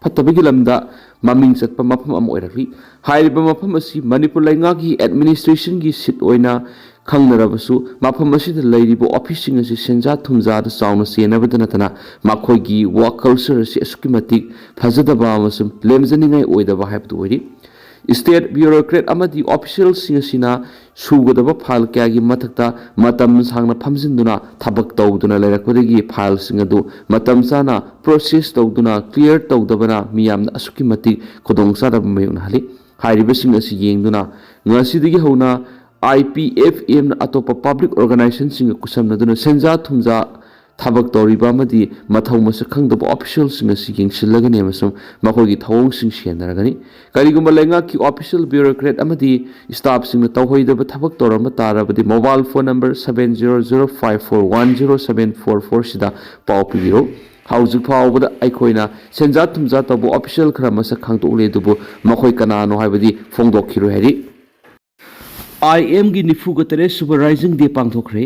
ꯐꯠꯇꯕꯒꯤ ꯂꯝꯗ ꯃꯃꯤꯡ ꯆꯠꯄ ꯃꯐꯝ ꯑꯃ ꯑꯣꯏꯔꯛꯂꯤ꯫ ꯍꯥꯏꯔꯤꯕ ꯃꯐꯝ ꯑꯁꯤ ꯃꯅꯤꯄꯨꯔ ꯂꯩꯉꯥꯛꯀꯤ ꯑꯦꯗꯃꯤꯅꯤꯁꯇ꯭ꯔꯦꯁꯟꯒꯤ ꯁꯤꯠ ꯑꯣꯏꯅ ꯈꯪꯅꯔꯕꯁꯨ, ꯃꯐꯝ ꯑꯁꯤꯗ ꯂꯩꯔꯤꯕ ꯑꯣꯐꯤꯁꯁꯤꯡ ꯑꯁꯤ ꯁꯦꯟꯖꯥ ꯊꯨꯝꯖꯥꯗ ꯆꯥꯎꯅ ꯆꯦꯟꯅꯕꯗ ꯅꯠꯇꯅ ꯃꯈꯣꯏꯒꯤ ꯋꯥꯔꯛ ꯀꯜꯆꯔ ꯑꯁꯤ ꯑꯁꯨꯛꯀꯤ ꯃꯇꯤꯛ ꯐꯖꯗꯕ ꯑꯃꯁꯨꯡ ꯂꯦꯝꯖꯅꯤꯡꯉꯥꯏ ꯑꯣꯏꯗꯕ ꯍꯥꯏꯕꯗꯨ ꯑꯣꯏꯔꯤ꯫ ꯁ꯭ꯇꯦꯠ ꯕ꯭ꯌꯨꯔꯣꯀ꯭ꯔꯦꯠ ꯑꯃꯗꯤ ꯑꯣꯐꯤꯁꯤꯌꯦꯜꯁꯤꯡ ꯑꯁꯤꯅ ꯁꯨꯒꯗꯕ ꯐꯥꯏꯜ ꯀꯌꯥꯒꯤ ꯃꯊꯛꯇ ꯃꯇꯝ ꯁꯥꯡꯅ ꯐꯝꯖꯤꯟꯗꯨꯅ ꯊꯕꯛ ꯇꯧꯗꯨꯅ ꯂꯩꯔꯛꯄꯗꯒꯤ ꯐꯥꯏꯜꯁꯤꯡ ꯑꯗꯨ ꯃꯇꯝ ꯆꯥꯅ ꯄ꯭ꯔꯣꯁꯦꯁ ꯇꯧꯗꯨꯅ ꯀ꯭ꯂꯤꯌꯥꯔ ꯇꯧꯗꯕꯅ ꯃꯤꯌꯥꯝꯗ ꯑꯁꯨꯛꯀꯤ ꯃꯇꯤꯛ ꯈꯨꯗꯣꯡꯆꯥꯗꯕ ꯃꯥꯌꯣꯛꯅꯍꯜꯂꯤ꯫ ꯍꯥꯏꯔꯤꯕꯁꯤꯡ ꯑꯁꯤ ꯌꯦꯡꯗꯨꯅ ꯉꯁꯤꯗꯒꯤ ꯍꯧꯅ ꯑꯥꯏ ꯄꯤ ꯑꯦꯐ ꯑꯦꯝꯅ ꯑꯇꯣꯞꯄ ꯄꯕ꯭ꯂꯤꯛ ꯑꯣꯔꯒꯅꯥꯏꯖꯦꯁꯟꯁꯤꯡꯒ ꯈꯨꯠꯁꯝꯅꯗꯨꯅ ꯁꯦꯟꯖꯥ ꯊꯨꯝꯖꯥ ꯊꯕꯛ ꯇꯧꯔꯤꯕ ꯑꯃꯗꯤ ꯃꯊꯧ ꯃꯁꯛ ꯈꯪꯗꯕ ꯑꯣꯐꯤꯁꯤꯌꯦꯜꯁꯤꯡ ꯑꯁꯤ ꯌꯦꯡꯁꯤꯜꯂꯒꯅꯤ ꯑꯃꯁꯨꯡ ꯃꯈꯣꯏꯒꯤ ꯊꯧꯑꯣꯡꯁꯤꯡ ꯁꯦꯟꯅꯔꯒꯅꯤ꯫ ꯀꯔꯤꯒꯨꯝꯕ ꯂꯩꯉꯥꯛꯀꯤ ꯑꯣꯐꯤꯁꯤꯌꯦꯜ, ꯕ꯭ꯌꯨꯔꯣꯀ꯭ꯔꯦꯠ ꯑꯃꯗꯤ ꯁ꯭ꯇꯥꯐꯁꯤꯡꯅ ꯇꯧꯍꯩꯗꯕ ꯊꯕꯛ ꯇꯧꯔꯝꯕ ꯇꯥꯔꯕꯗꯤ, mobile phone number seven zero zero five four one zero seven four four ꯁꯤꯗ ꯄꯥꯎ ꯄꯤꯕꯤꯔꯛꯎ꯫ ꯍꯧꯖꯤꯛ ꯐꯥꯎꯕꯗ ꯑꯩꯈꯣꯏꯅ ꯁꯦꯟꯖꯥ ꯊꯨꯝꯖꯥ ꯇꯧꯕ ꯑꯣꯐꯤꯁꯤꯌꯦꯜ ꯈꯔ ꯃꯁꯛ ꯈꯪꯗꯣꯛꯂꯦ, ꯑꯗꯨꯕꯨ ꯃꯈꯣꯏ ꯀꯅꯥꯅꯣ ꯍꯥꯏꯕꯗꯤ ꯐꯣꯡꯗꯣꯛꯈꯤꯔꯣꯏ ꯍꯥꯏꯔꯤ꯫ ꯑꯥꯏ ꯑꯦꯝꯒꯤ ꯅꯤꯐꯨꯒ ꯇꯔꯦꯠ ꯁꯨꯕ ꯔꯥꯏꯖꯤꯡ ꯗꯦ ꯄꯥꯡꯊꯣꯛꯈ꯭ꯔꯦ꯫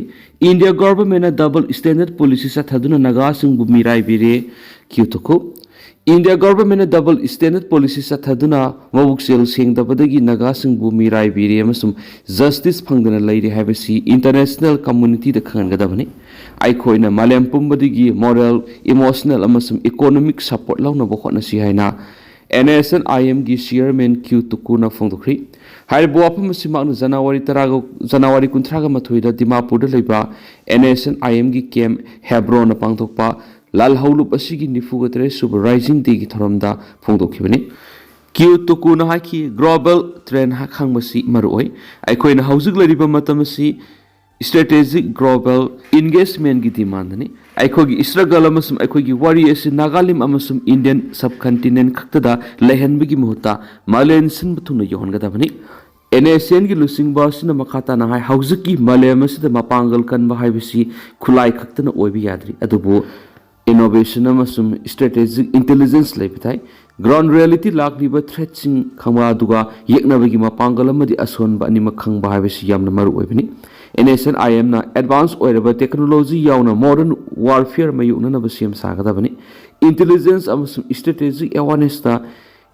ꯏꯟꯗꯤꯌꯥ ꯒꯚꯔꯟꯃꯦꯟꯠꯅ ꯗꯕꯜ ꯁ꯭ꯇꯦꯟꯗꯔꯗ ꯄꯣꯂꯤꯁꯤ ꯆꯠꯊꯗꯨꯅ ꯅꯥꯒꯥꯁꯤꯡꯕꯨ ꯃꯤꯔꯥꯏꯕꯤꯔꯦ꯫ ꯀ꯭ꯌꯨ ꯇꯨꯀꯨ꯫ ꯏꯟꯗꯤꯌꯥ ꯒꯚꯔꯟꯃꯦꯟꯠꯅ ꯗꯕꯜ ꯁ꯭ꯇꯦꯟꯗꯔꯗ ꯄꯣꯂꯤꯁꯤ ꯆꯠꯊꯗꯨꯅ ꯃꯕꯨꯛꯆꯦꯜ ꯁꯦꯡꯗꯕꯗꯒꯤ ꯅꯥꯒꯥꯁꯤꯡꯕꯨ ꯃꯤꯔꯥꯏꯕꯤꯔꯦ ꯑꯃꯁꯨꯡ ꯖꯁꯇꯤꯁ ꯐꯪꯗꯅ ꯂꯩꯔꯦ ꯍꯥꯏꯕꯁꯤ ꯏꯟꯇꯔꯅꯦꯁꯅꯦꯜ ꯀꯝꯃ꯭ꯌꯨꯅꯤꯇꯤꯗ ꯈꯪꯍꯟꯒꯗꯕꯅꯤ꯫ ꯑꯩꯈꯣꯏꯅ ꯃꯥꯂꯦꯝ ꯄꯨꯝꯕꯗꯒꯤ ꯃꯣꯔꯦꯜ, ꯏꯃꯣꯁꯅꯦꯜ ꯑꯃꯁꯨꯡ ꯏꯀꯣꯅꯣꯃꯤꯛ ꯁꯄꯣꯔꯠ ꯂꯧꯅꯕ ꯍꯣꯠꯅꯁꯤ ꯍꯥꯏꯅ ꯑꯦꯟ ꯑꯦꯁ ꯑꯦꯟ ꯑꯥꯏ ꯑꯦꯝꯒꯤ ꯆꯤꯌꯔꯃꯦꯟ ꯀ꯭ꯌꯨ ꯇꯨꯀꯨꯅ ꯐꯣꯡꯗꯣꯛꯈ꯭ꯔꯤ꯫ ꯍꯥꯏꯔꯤꯕ ꯋꯥꯐꯝ ꯑꯁꯤ ꯃꯍꯥꯛꯅ ꯖꯅꯋꯥꯔꯤ ꯇꯔꯥꯒ, ꯖꯅꯋꯥꯔꯤ ꯀꯨꯟꯊ꯭ꯔꯥꯒ ꯃꯥꯊꯣꯏꯗ ꯗꯤꯃꯥꯄꯨꯔꯗ ꯂꯩꯕ ꯑꯦꯟ ꯑꯦꯁ ꯑꯦꯟ ꯑꯥꯏ ꯑꯦꯝꯒꯤ ꯀꯦꯝꯞ ꯍꯦꯕ꯭ꯔꯣꯟꯅ ꯄꯥꯡꯊꯣꯛꯄ ꯂꯥꯜꯍꯧꯂꯨꯞ ꯑꯁꯤꯒꯤ ꯅꯤꯐꯨꯒ ꯇꯔꯦꯠ ꯁꯨꯕ ꯔꯥꯏꯖꯤꯡ ꯗꯦꯒꯤ ꯊꯧꯔꯝꯗ ꯐꯣꯡꯗꯣꯛꯈꯤꯕꯅꯤ꯫ ꯀ꯭ꯌꯨ ꯇꯨꯀꯨꯅ ꯍꯥꯏꯈꯤ, "ꯒ꯭ꯂꯣꯕꯦꯜ ꯇ꯭ꯔꯦꯟ ꯈꯪꯕꯁꯤ ꯃꯔꯨꯑꯣꯏ꯫ ꯑꯩꯈꯣꯏꯅ ꯍꯧꯖꯤꯛ ꯂꯩꯔꯤꯕ ꯃꯇꯝ ꯑꯁꯤ ꯁ꯭ꯇ꯭ꯔꯦꯇꯦꯖꯤꯛ ꯒ꯭ꯂꯣꯕꯦꯜ ꯏꯟꯒꯦꯖꯃꯦꯟꯠꯀꯤ ꯗꯤꯃꯥꯟꯗꯅꯤ꯫ ꯑꯩꯈꯣꯏꯒꯤ ꯁ꯭ꯇ꯭ꯔꯒꯜ ꯑꯃꯁꯨꯡ ꯑꯩꯈꯣꯏꯒꯤ ꯋꯥꯔꯤ ꯑꯁꯤ ꯅꯥꯒꯥꯂꯦꯟ ꯑꯃꯁꯨꯡ ꯏꯟꯗꯤꯌꯟ ꯁꯕꯀꯟꯇꯤꯅꯦꯟꯠ ꯈꯛꯇꯗ ꯂꯩꯍꯟꯕꯒꯤ ꯃꯍꯨꯠꯇ ꯃꯥꯂꯦꯝ ꯁꯤꯟꯕ ꯊꯨꯡꯅ ꯌꯧꯍꯟꯒꯗꯕꯅꯤ"꯫ ꯑꯦꯟ ꯑꯦꯁ ꯑꯦꯟꯒꯤ ꯂꯨꯆꯤꯡꯕ ꯑꯁꯤꯅ ꯃꯈꯥ ꯇꯥꯅ ꯍꯥꯏ, "ꯍꯧꯖꯤꯛꯀꯤ ꯃꯥꯂꯦꯝ ꯑꯁꯤꯗ ꯃꯄꯥꯡꯒꯜ ꯀꯟꯕ ꯍꯥꯏꯕꯁꯤ ꯈꯨꯠꯂꯥꯏ ꯈꯛꯇꯅ ꯑꯣꯏꯕ ꯌꯥꯗ꯭ꯔꯤ, ꯑꯗꯨꯕꯨ ꯏꯅꯣꯚꯦꯁꯟ ꯑꯃꯁꯨꯡ ꯁ꯭ꯇ꯭ꯔꯦꯇꯦꯖꯤꯛ ꯏꯟꯇꯦꯂꯤꯖꯦꯟꯁ ꯂꯩꯕ ꯇꯥꯏ꯫ ꯒ꯭ꯔꯥꯎꯟꯗ ꯔꯤꯌꯦꯂꯤꯇꯤ ꯂꯥꯛꯂꯤꯕ ꯊ꯭ꯔꯦꯠꯁꯤꯡ ꯈꯪꯕ, ꯑꯗꯨꯒ ꯌꯦꯛꯅꯕꯒꯤ ꯃꯄꯥꯡꯒꯜ ꯑꯃꯗꯤ ꯑꯁꯣꯟꯕ ꯑꯅꯤꯃꯛ ꯈꯪꯕ ꯍꯥꯏꯕꯁꯤ ꯌꯥꯝꯅ ꯃꯔꯨ ꯑꯣꯏꯕꯅꯤ"꯫ ꯑꯦꯟ ꯑꯦꯁ ꯑꯦꯟ ꯑꯥꯏ ꯑꯦꯝꯅ ꯑꯦꯗꯚꯥꯟꯁ ꯑꯣꯏꯔꯕ ꯇꯦꯛꯅꯣꯂꯣꯖꯤ ꯌꯥꯎꯅ ꯃꯣꯗꯔꯟ ꯋꯥꯔꯐꯤꯌꯔ ꯃꯥꯌꯣꯛꯅꯅꯕ ꯁꯦꯝ ꯁꯥꯒꯗꯕꯅꯤ꯫ ꯏꯟꯇꯦꯂꯤꯖꯦꯟꯁ ꯑꯃꯁꯨꯡ ꯁ꯭ꯇ꯭ꯔꯦꯇꯦꯖꯤꯛ ꯑꯦꯋꯥꯔꯅꯦꯁꯇ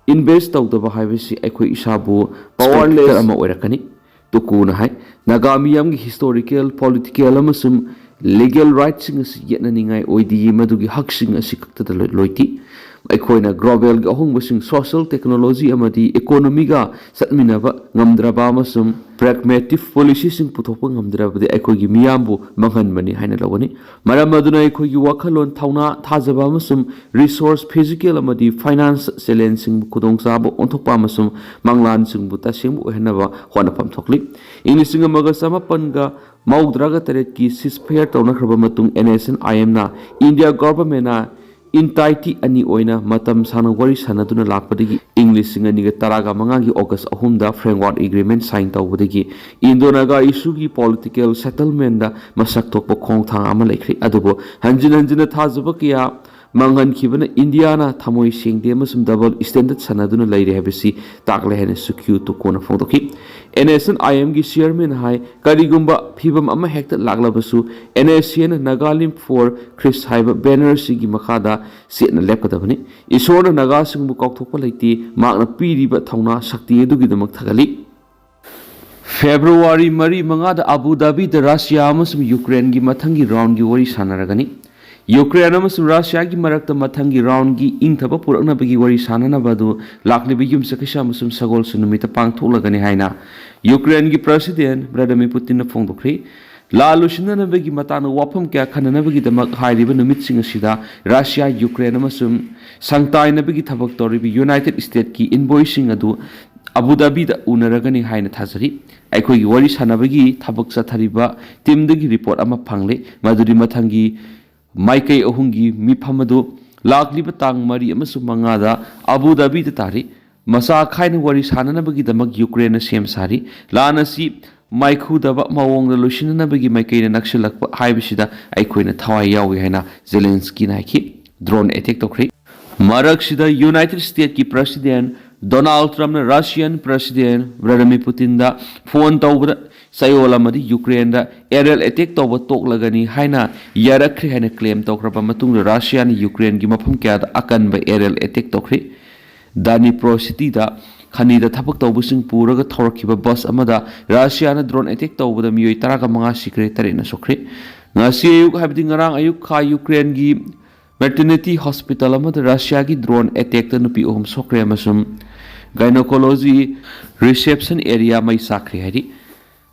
ꯏꯟꯚꯦꯁ꯭ꯠ ꯇꯧꯗꯕ ꯍꯥꯏꯕꯁꯤ ꯑꯩꯈꯣꯏ ꯏꯁꯥꯕꯨ ꯄꯥꯋꯔꯂꯦꯁ ꯑꯃ ꯑꯣꯏꯔꯛꯀꯅꯤ꯫ ꯇꯨꯀꯨꯅ ꯍꯥꯏ, "ꯅꯥꯒꯥ ꯃꯤꯌꯥꯝꯒꯤ ꯍꯤꯁꯇꯣꯔꯤꯀꯦꯜ, ꯄꯣꯂꯤꯇꯤꯀꯦꯜ ꯑꯃꯁꯨꯡ ꯂꯤꯒꯦꯜ ꯔꯥꯏꯠꯁꯤꯡ ꯑꯁꯤ ꯌꯦꯠꯅꯅꯤꯡꯉꯥꯏ ꯑꯣꯏꯗꯦ, ꯃꯗꯨꯒꯤ ꯍꯛꯁꯤꯡ ꯑꯁꯤ ꯈꯛꯇꯗ ꯂꯣꯏ-, ꯂꯣꯏꯇꯦ꯫ ꯑꯩꯈꯣꯏꯅ ꯒ꯭ꯂꯣꯕꯦꯜꯒꯤ ꯑꯍꯣꯡꯕꯁꯤꯡ, ꯁꯣꯁꯤꯌꯦꯜ, ꯇꯦꯛꯅꯣꯂꯣꯖꯤ ꯑꯃꯗꯤ ꯏꯀꯣꯅꯣꯃꯤꯒ ꯆꯠꯃꯤꯟꯅꯕ ꯉꯝꯗ꯭ꯔꯕ ꯑꯃꯁꯨꯡ pragmatic policyꯁꯤꯡ ꯄꯨꯊꯣꯛꯄ ꯉꯝꯗ꯭ꯔꯕꯗꯤ ꯑꯩꯈꯣꯏꯒꯤ ꯃꯤꯌꯥꯝꯕꯨ ꯃꯥꯡꯍꯟꯕꯅꯤ ꯍꯥꯏꯅ ꯂꯧꯒꯅꯤ꯫ ꯃꯔꯝ ꯑꯗꯨꯅ ꯑꯩꯈꯣꯏꯒꯤ ꯋꯥꯈꯜꯂꯣꯟ, ꯊꯧꯅꯥ, ꯊꯥꯖꯕ ꯑꯃꯁꯨꯡ resource, physical ꯑꯃꯗꯤ finance challengeꯁꯤꯡꯕꯨ ꯈꯨꯗꯣꯡꯆꯥꯕ ꯑꯣꯟꯊꯣꯛꯄ ꯑꯃꯁꯨꯡ ꯃꯪꯂꯥꯟꯁꯤꯡꯕꯨ ꯇꯁꯦꯡꯕ ꯑꯣꯏꯍꯟꯅꯕ ꯍꯣꯠꯅꯐꯝ ꯊꯣꯛꯂꯤ꯫ ꯏꯪ ꯂꯤꯁꯤꯡ ꯑꯃꯒ ꯆꯃꯥꯄꯟꯒ ꯃꯧꯗ꯭ꯔꯥꯒ ꯇꯔꯦꯠꯀꯤ ceasefire ꯇꯧꯅꯈ꯭ꯔꯕ ꯃꯇꯨꯡ, NSCN-IMꯅ India governmentꯅ entity ꯑꯅꯤ ꯑꯣꯏꯅ ꯃꯇꯝ ꯁꯥꯡꯅ ꯋꯥꯔꯤ ꯁꯥꯟꯅꯗꯨꯅ ꯂꯥꯛꯄꯗꯒꯤ, ꯏꯪ ꯂꯤꯁꯤꯡ ꯑꯅꯤꯒ ꯇꯔꯥꯒ ꯃꯉꯥꯒꯤ August ꯑꯍꯨꯝꯗ framework agreement sign ꯇꯧꯕꯗꯒꯤ Indo-Naga issueꯒꯤ political settlementꯗ ꯃꯁꯛ ꯊꯣꯛꯄ ꯈꯣꯡꯊꯥꯡ ꯑꯃ ꯂꯩꯈ꯭ꯔꯦ꯫ ꯑꯗꯨꯕꯨ ꯍꯟꯖꯤꯟ ꯍꯟꯖꯤꯟꯅ ꯊꯥꯖꯕ ꯀꯌꯥ ꯃꯥꯡꯍꯟꯈꯤꯕꯅ ꯏꯟꯗꯤꯌꯥꯅ ꯊꯃꯣꯏ ꯁꯦꯡꯗꯦ ꯑꯃꯁꯨꯡ double standard ꯁꯥꯟꯅꯗꯨꯅ ꯂꯩꯔꯦ ꯍꯥꯏꯕꯁꯤ ꯇꯥꯛꯂꯦ ꯍꯥꯏꯅꯁꯨ ꯀ꯭ꯌꯨ ꯇꯨꯀꯣꯅ ꯐꯣꯡꯗꯣꯛꯈꯤ꯫ NSCN-IMꯒꯤ chairman ꯍꯥꯏ, ꯀꯔꯤꯒꯨꯝꯕ ꯐꯤꯚꯝ ꯑꯃ ꯍꯦꯛꯇ ꯂꯥꯛꯂꯕꯁꯨ, NSCN Nagalim for Christ ꯍꯥꯏꯕ banner ꯑꯁꯤꯒꯤ ꯃꯈꯥꯗ ꯆꯦꯠꯅ ꯂꯦꯞꯀꯗꯕꯅꯤ꯫ ꯏꯁꯣꯔꯅ ꯅꯥꯒꯥꯁꯤꯡꯕꯨ ꯀꯥꯎꯊꯣꯛꯄ ꯂꯩꯇꯦ꯫ ꯃꯍꯥꯛꯅ ꯄꯤꯔꯤꯕ ꯊꯧꯅꯥ ꯁꯛꯇꯤ ꯑꯗꯨꯒꯤꯗꯃꯛ ꯊꯥꯒꯠꯂꯤ꯫ ꯐꯦꯕ꯭ꯔꯨꯋꯥꯔꯤ ꯃꯔꯤ ꯃꯉꯥꯗ ꯑꯕꯨ ꯙꯥꯕꯤꯗ ꯔꯁꯤꯌꯥ ꯑꯃꯁꯨꯡ ꯌꯨꯀ꯭ꯔꯦꯟꯒꯤ ꯃꯊꯪꯒꯤ roundꯒꯤ ꯋꯥꯔꯤ ꯁꯥꯟꯅꯔꯒꯅꯤ꯫ ꯌꯨꯀ꯭ꯔꯦꯟ ꯑꯃꯁꯨꯡ ꯔꯁꯤꯌꯥꯒꯤ ꯃꯔꯛꯇ ꯃꯊꯪꯒꯤ roundꯒꯤ ꯏꯪꯊꯕ ꯄꯨꯔꯛꯅꯕꯒꯤ ꯋꯥꯔꯤ ꯁꯥꯟꯅꯅꯕ ꯑꯗꯨ ꯂꯥꯛꯂꯤꯕ ꯌꯨꯝꯁꯀꯩꯁ ꯑꯃꯁꯨꯡ ꯁꯒꯣꯜꯁꯦꯟ ꯅꯨꯃꯤꯠꯇ ꯄꯥꯡꯊꯣꯛꯂꯒꯅꯤ ꯍꯥꯏꯅ ꯌꯨꯀ꯭ꯔꯦꯟꯒꯤ President Vladimir Putinꯅ ꯐꯣꯡꯗꯣꯛꯈ꯭ꯔꯦ꯫ ꯂꯥꯟ ꯂꯣꯏꯁꯤꯟꯅꯅꯕꯒꯤ ꯃꯇꯥꯡꯗ ꯋꯥꯐꯝ ꯀꯌꯥ ꯈꯟꯅꯅꯕꯒꯤꯗꯃꯛ ꯍꯥꯏꯔꯤꯕ ꯅꯨꯃꯤꯠꯁꯤꯡ ꯑꯁꯤꯗ ꯔꯁꯤꯌꯥ, ꯌꯨꯀ꯭ꯔꯦꯟ ꯑꯃꯁꯨꯡ ꯁꯪꯇꯥꯏꯅꯕꯒꯤ ꯊꯕꯛ ꯇꯧꯔꯤꯕ United Statesꯀꯤ envoyꯁꯤꯡ ꯑꯗꯨ ꯑꯕꯨ ꯙꯥꯕꯤꯗ ꯎꯅꯔꯒꯅꯤ ꯍꯥꯏꯅ ꯊꯥꯖꯔꯤ꯫ ꯑꯩꯈꯣꯏꯒꯤ ꯋꯥꯔꯤ ꯁꯥꯟꯅꯕꯒꯤ ꯊꯕꯛ ꯆꯠꯊꯔꯤꯕ teamꯗꯒꯤ report ꯑꯃ ꯐꯪꯂꯦ, ꯃꯗꯨꯗꯤ ꯃꯊꯪꯒꯤ ꯃꯥꯏꯀꯩ ꯑꯍꯨꯝꯒꯤ ꯃꯤꯐꯝ ꯑꯗꯨ ꯂꯥꯛꯂꯤꯕ ꯇꯥꯡ ꯃꯔꯤ ꯑꯃꯁꯨꯡ ꯃꯉꯥꯗ ꯑꯕꯨ ꯙꯥꯕꯤꯗ ꯇꯥꯔꯤ꯫ ꯃꯆꯥ ꯈꯥꯏꯅ ꯋꯥꯔꯤ ꯁꯥꯟꯅꯅꯕꯒꯤꯗꯃꯛ ꯌꯨꯀ꯭ꯔꯦꯟꯅ ꯁꯦꯝ ꯁꯥꯔꯤ꯫ ꯂꯥꯟ ꯑꯁꯤ ꯃꯥꯏꯈꯨꯗꯕ ꯃꯑꯣꯡꯗ ꯂꯣꯏꯁꯤꯟꯅꯅꯕꯒꯤ ꯃꯥꯏꯀꯩꯅ ꯅꯛꯁꯤꯜꯂꯛꯄ ꯍꯥꯏꯕꯁꯤꯗ ꯑꯩꯈꯣꯏꯅ ꯊꯋꯥꯏ ꯌꯥꯎꯏ ꯍꯥꯏꯅ ꯖꯦꯂꯦꯟꯁꯀꯤꯅ ꯍꯥꯏꯈꯤ꯫ Drone attack ꯇꯧꯈ꯭ꯔꯦ꯫ ꯃꯔꯛꯁꯤꯗ United Statesꯀꯤ President Donald Trumpꯅ Russian President Vladimir Putinꯗ phone ꯇꯧꯕꯗ ꯆꯌꯣꯜ ꯑꯃꯗꯤ ꯌꯨꯀ꯭ꯔꯦꯟꯗ aerial attack ꯇꯧꯕ ꯇꯣꯛꯂꯒꯅꯤ ꯍꯥꯏꯅ ꯌꯥꯔꯛꯈ꯭ꯔꯦ ꯍꯥꯏꯅ claim ꯇꯧꯈ꯭ꯔꯕ ꯃꯇꯨꯡꯗ, ꯔꯁꯤꯌꯥꯅ ꯌꯨꯀ꯭ꯔꯦꯟꯒꯤ ꯃꯐꯝ ꯀꯌꯥꯗ ꯑꯀꯟꯕ aerial attack ꯇꯧꯈ꯭ꯔꯦ꯫ Dnipro cityꯗ ꯈꯅꯤꯗ ꯊꯕꯛ ꯇꯧꯕꯁꯤꯡ ꯄꯨꯔꯒ ꯊꯧꯔꯛꯈꯤꯕ bus ꯑꯃꯗ ꯔꯁꯤꯌꯥꯅ drone attack ꯇꯧꯕꯗ ꯃꯤꯑꯣꯏ ꯇꯔꯥꯒ ꯃꯉꯥ ꯁꯤꯈ꯭ꯔꯦ, ꯇꯔꯦꯠꯅ ꯁꯣꯛꯈ꯭ꯔꯦ꯫ ꯉꯁꯤ ꯑꯌꯨꯛ, ꯍꯥꯏꯕꯗꯤ ꯉꯔꯥꯡ ꯑꯌꯨꯛ, ꯈꯥ ꯌꯨꯀ꯭ꯔꯦꯟꯒꯤ maternity hospital ꯑꯃꯗ ꯔꯁꯤꯌꯥꯒꯤ drone attackꯇ ꯅꯨꯄꯤ ꯑꯍꯨꯝ ꯁꯣꯛꯈ꯭ꯔꯦ ꯑꯃꯁꯨꯡ Gynecology Reception Area ꯃꯩ ꯆꯥꯛꯈ꯭ꯔꯦ ꯍꯥꯏꯔꯤ꯫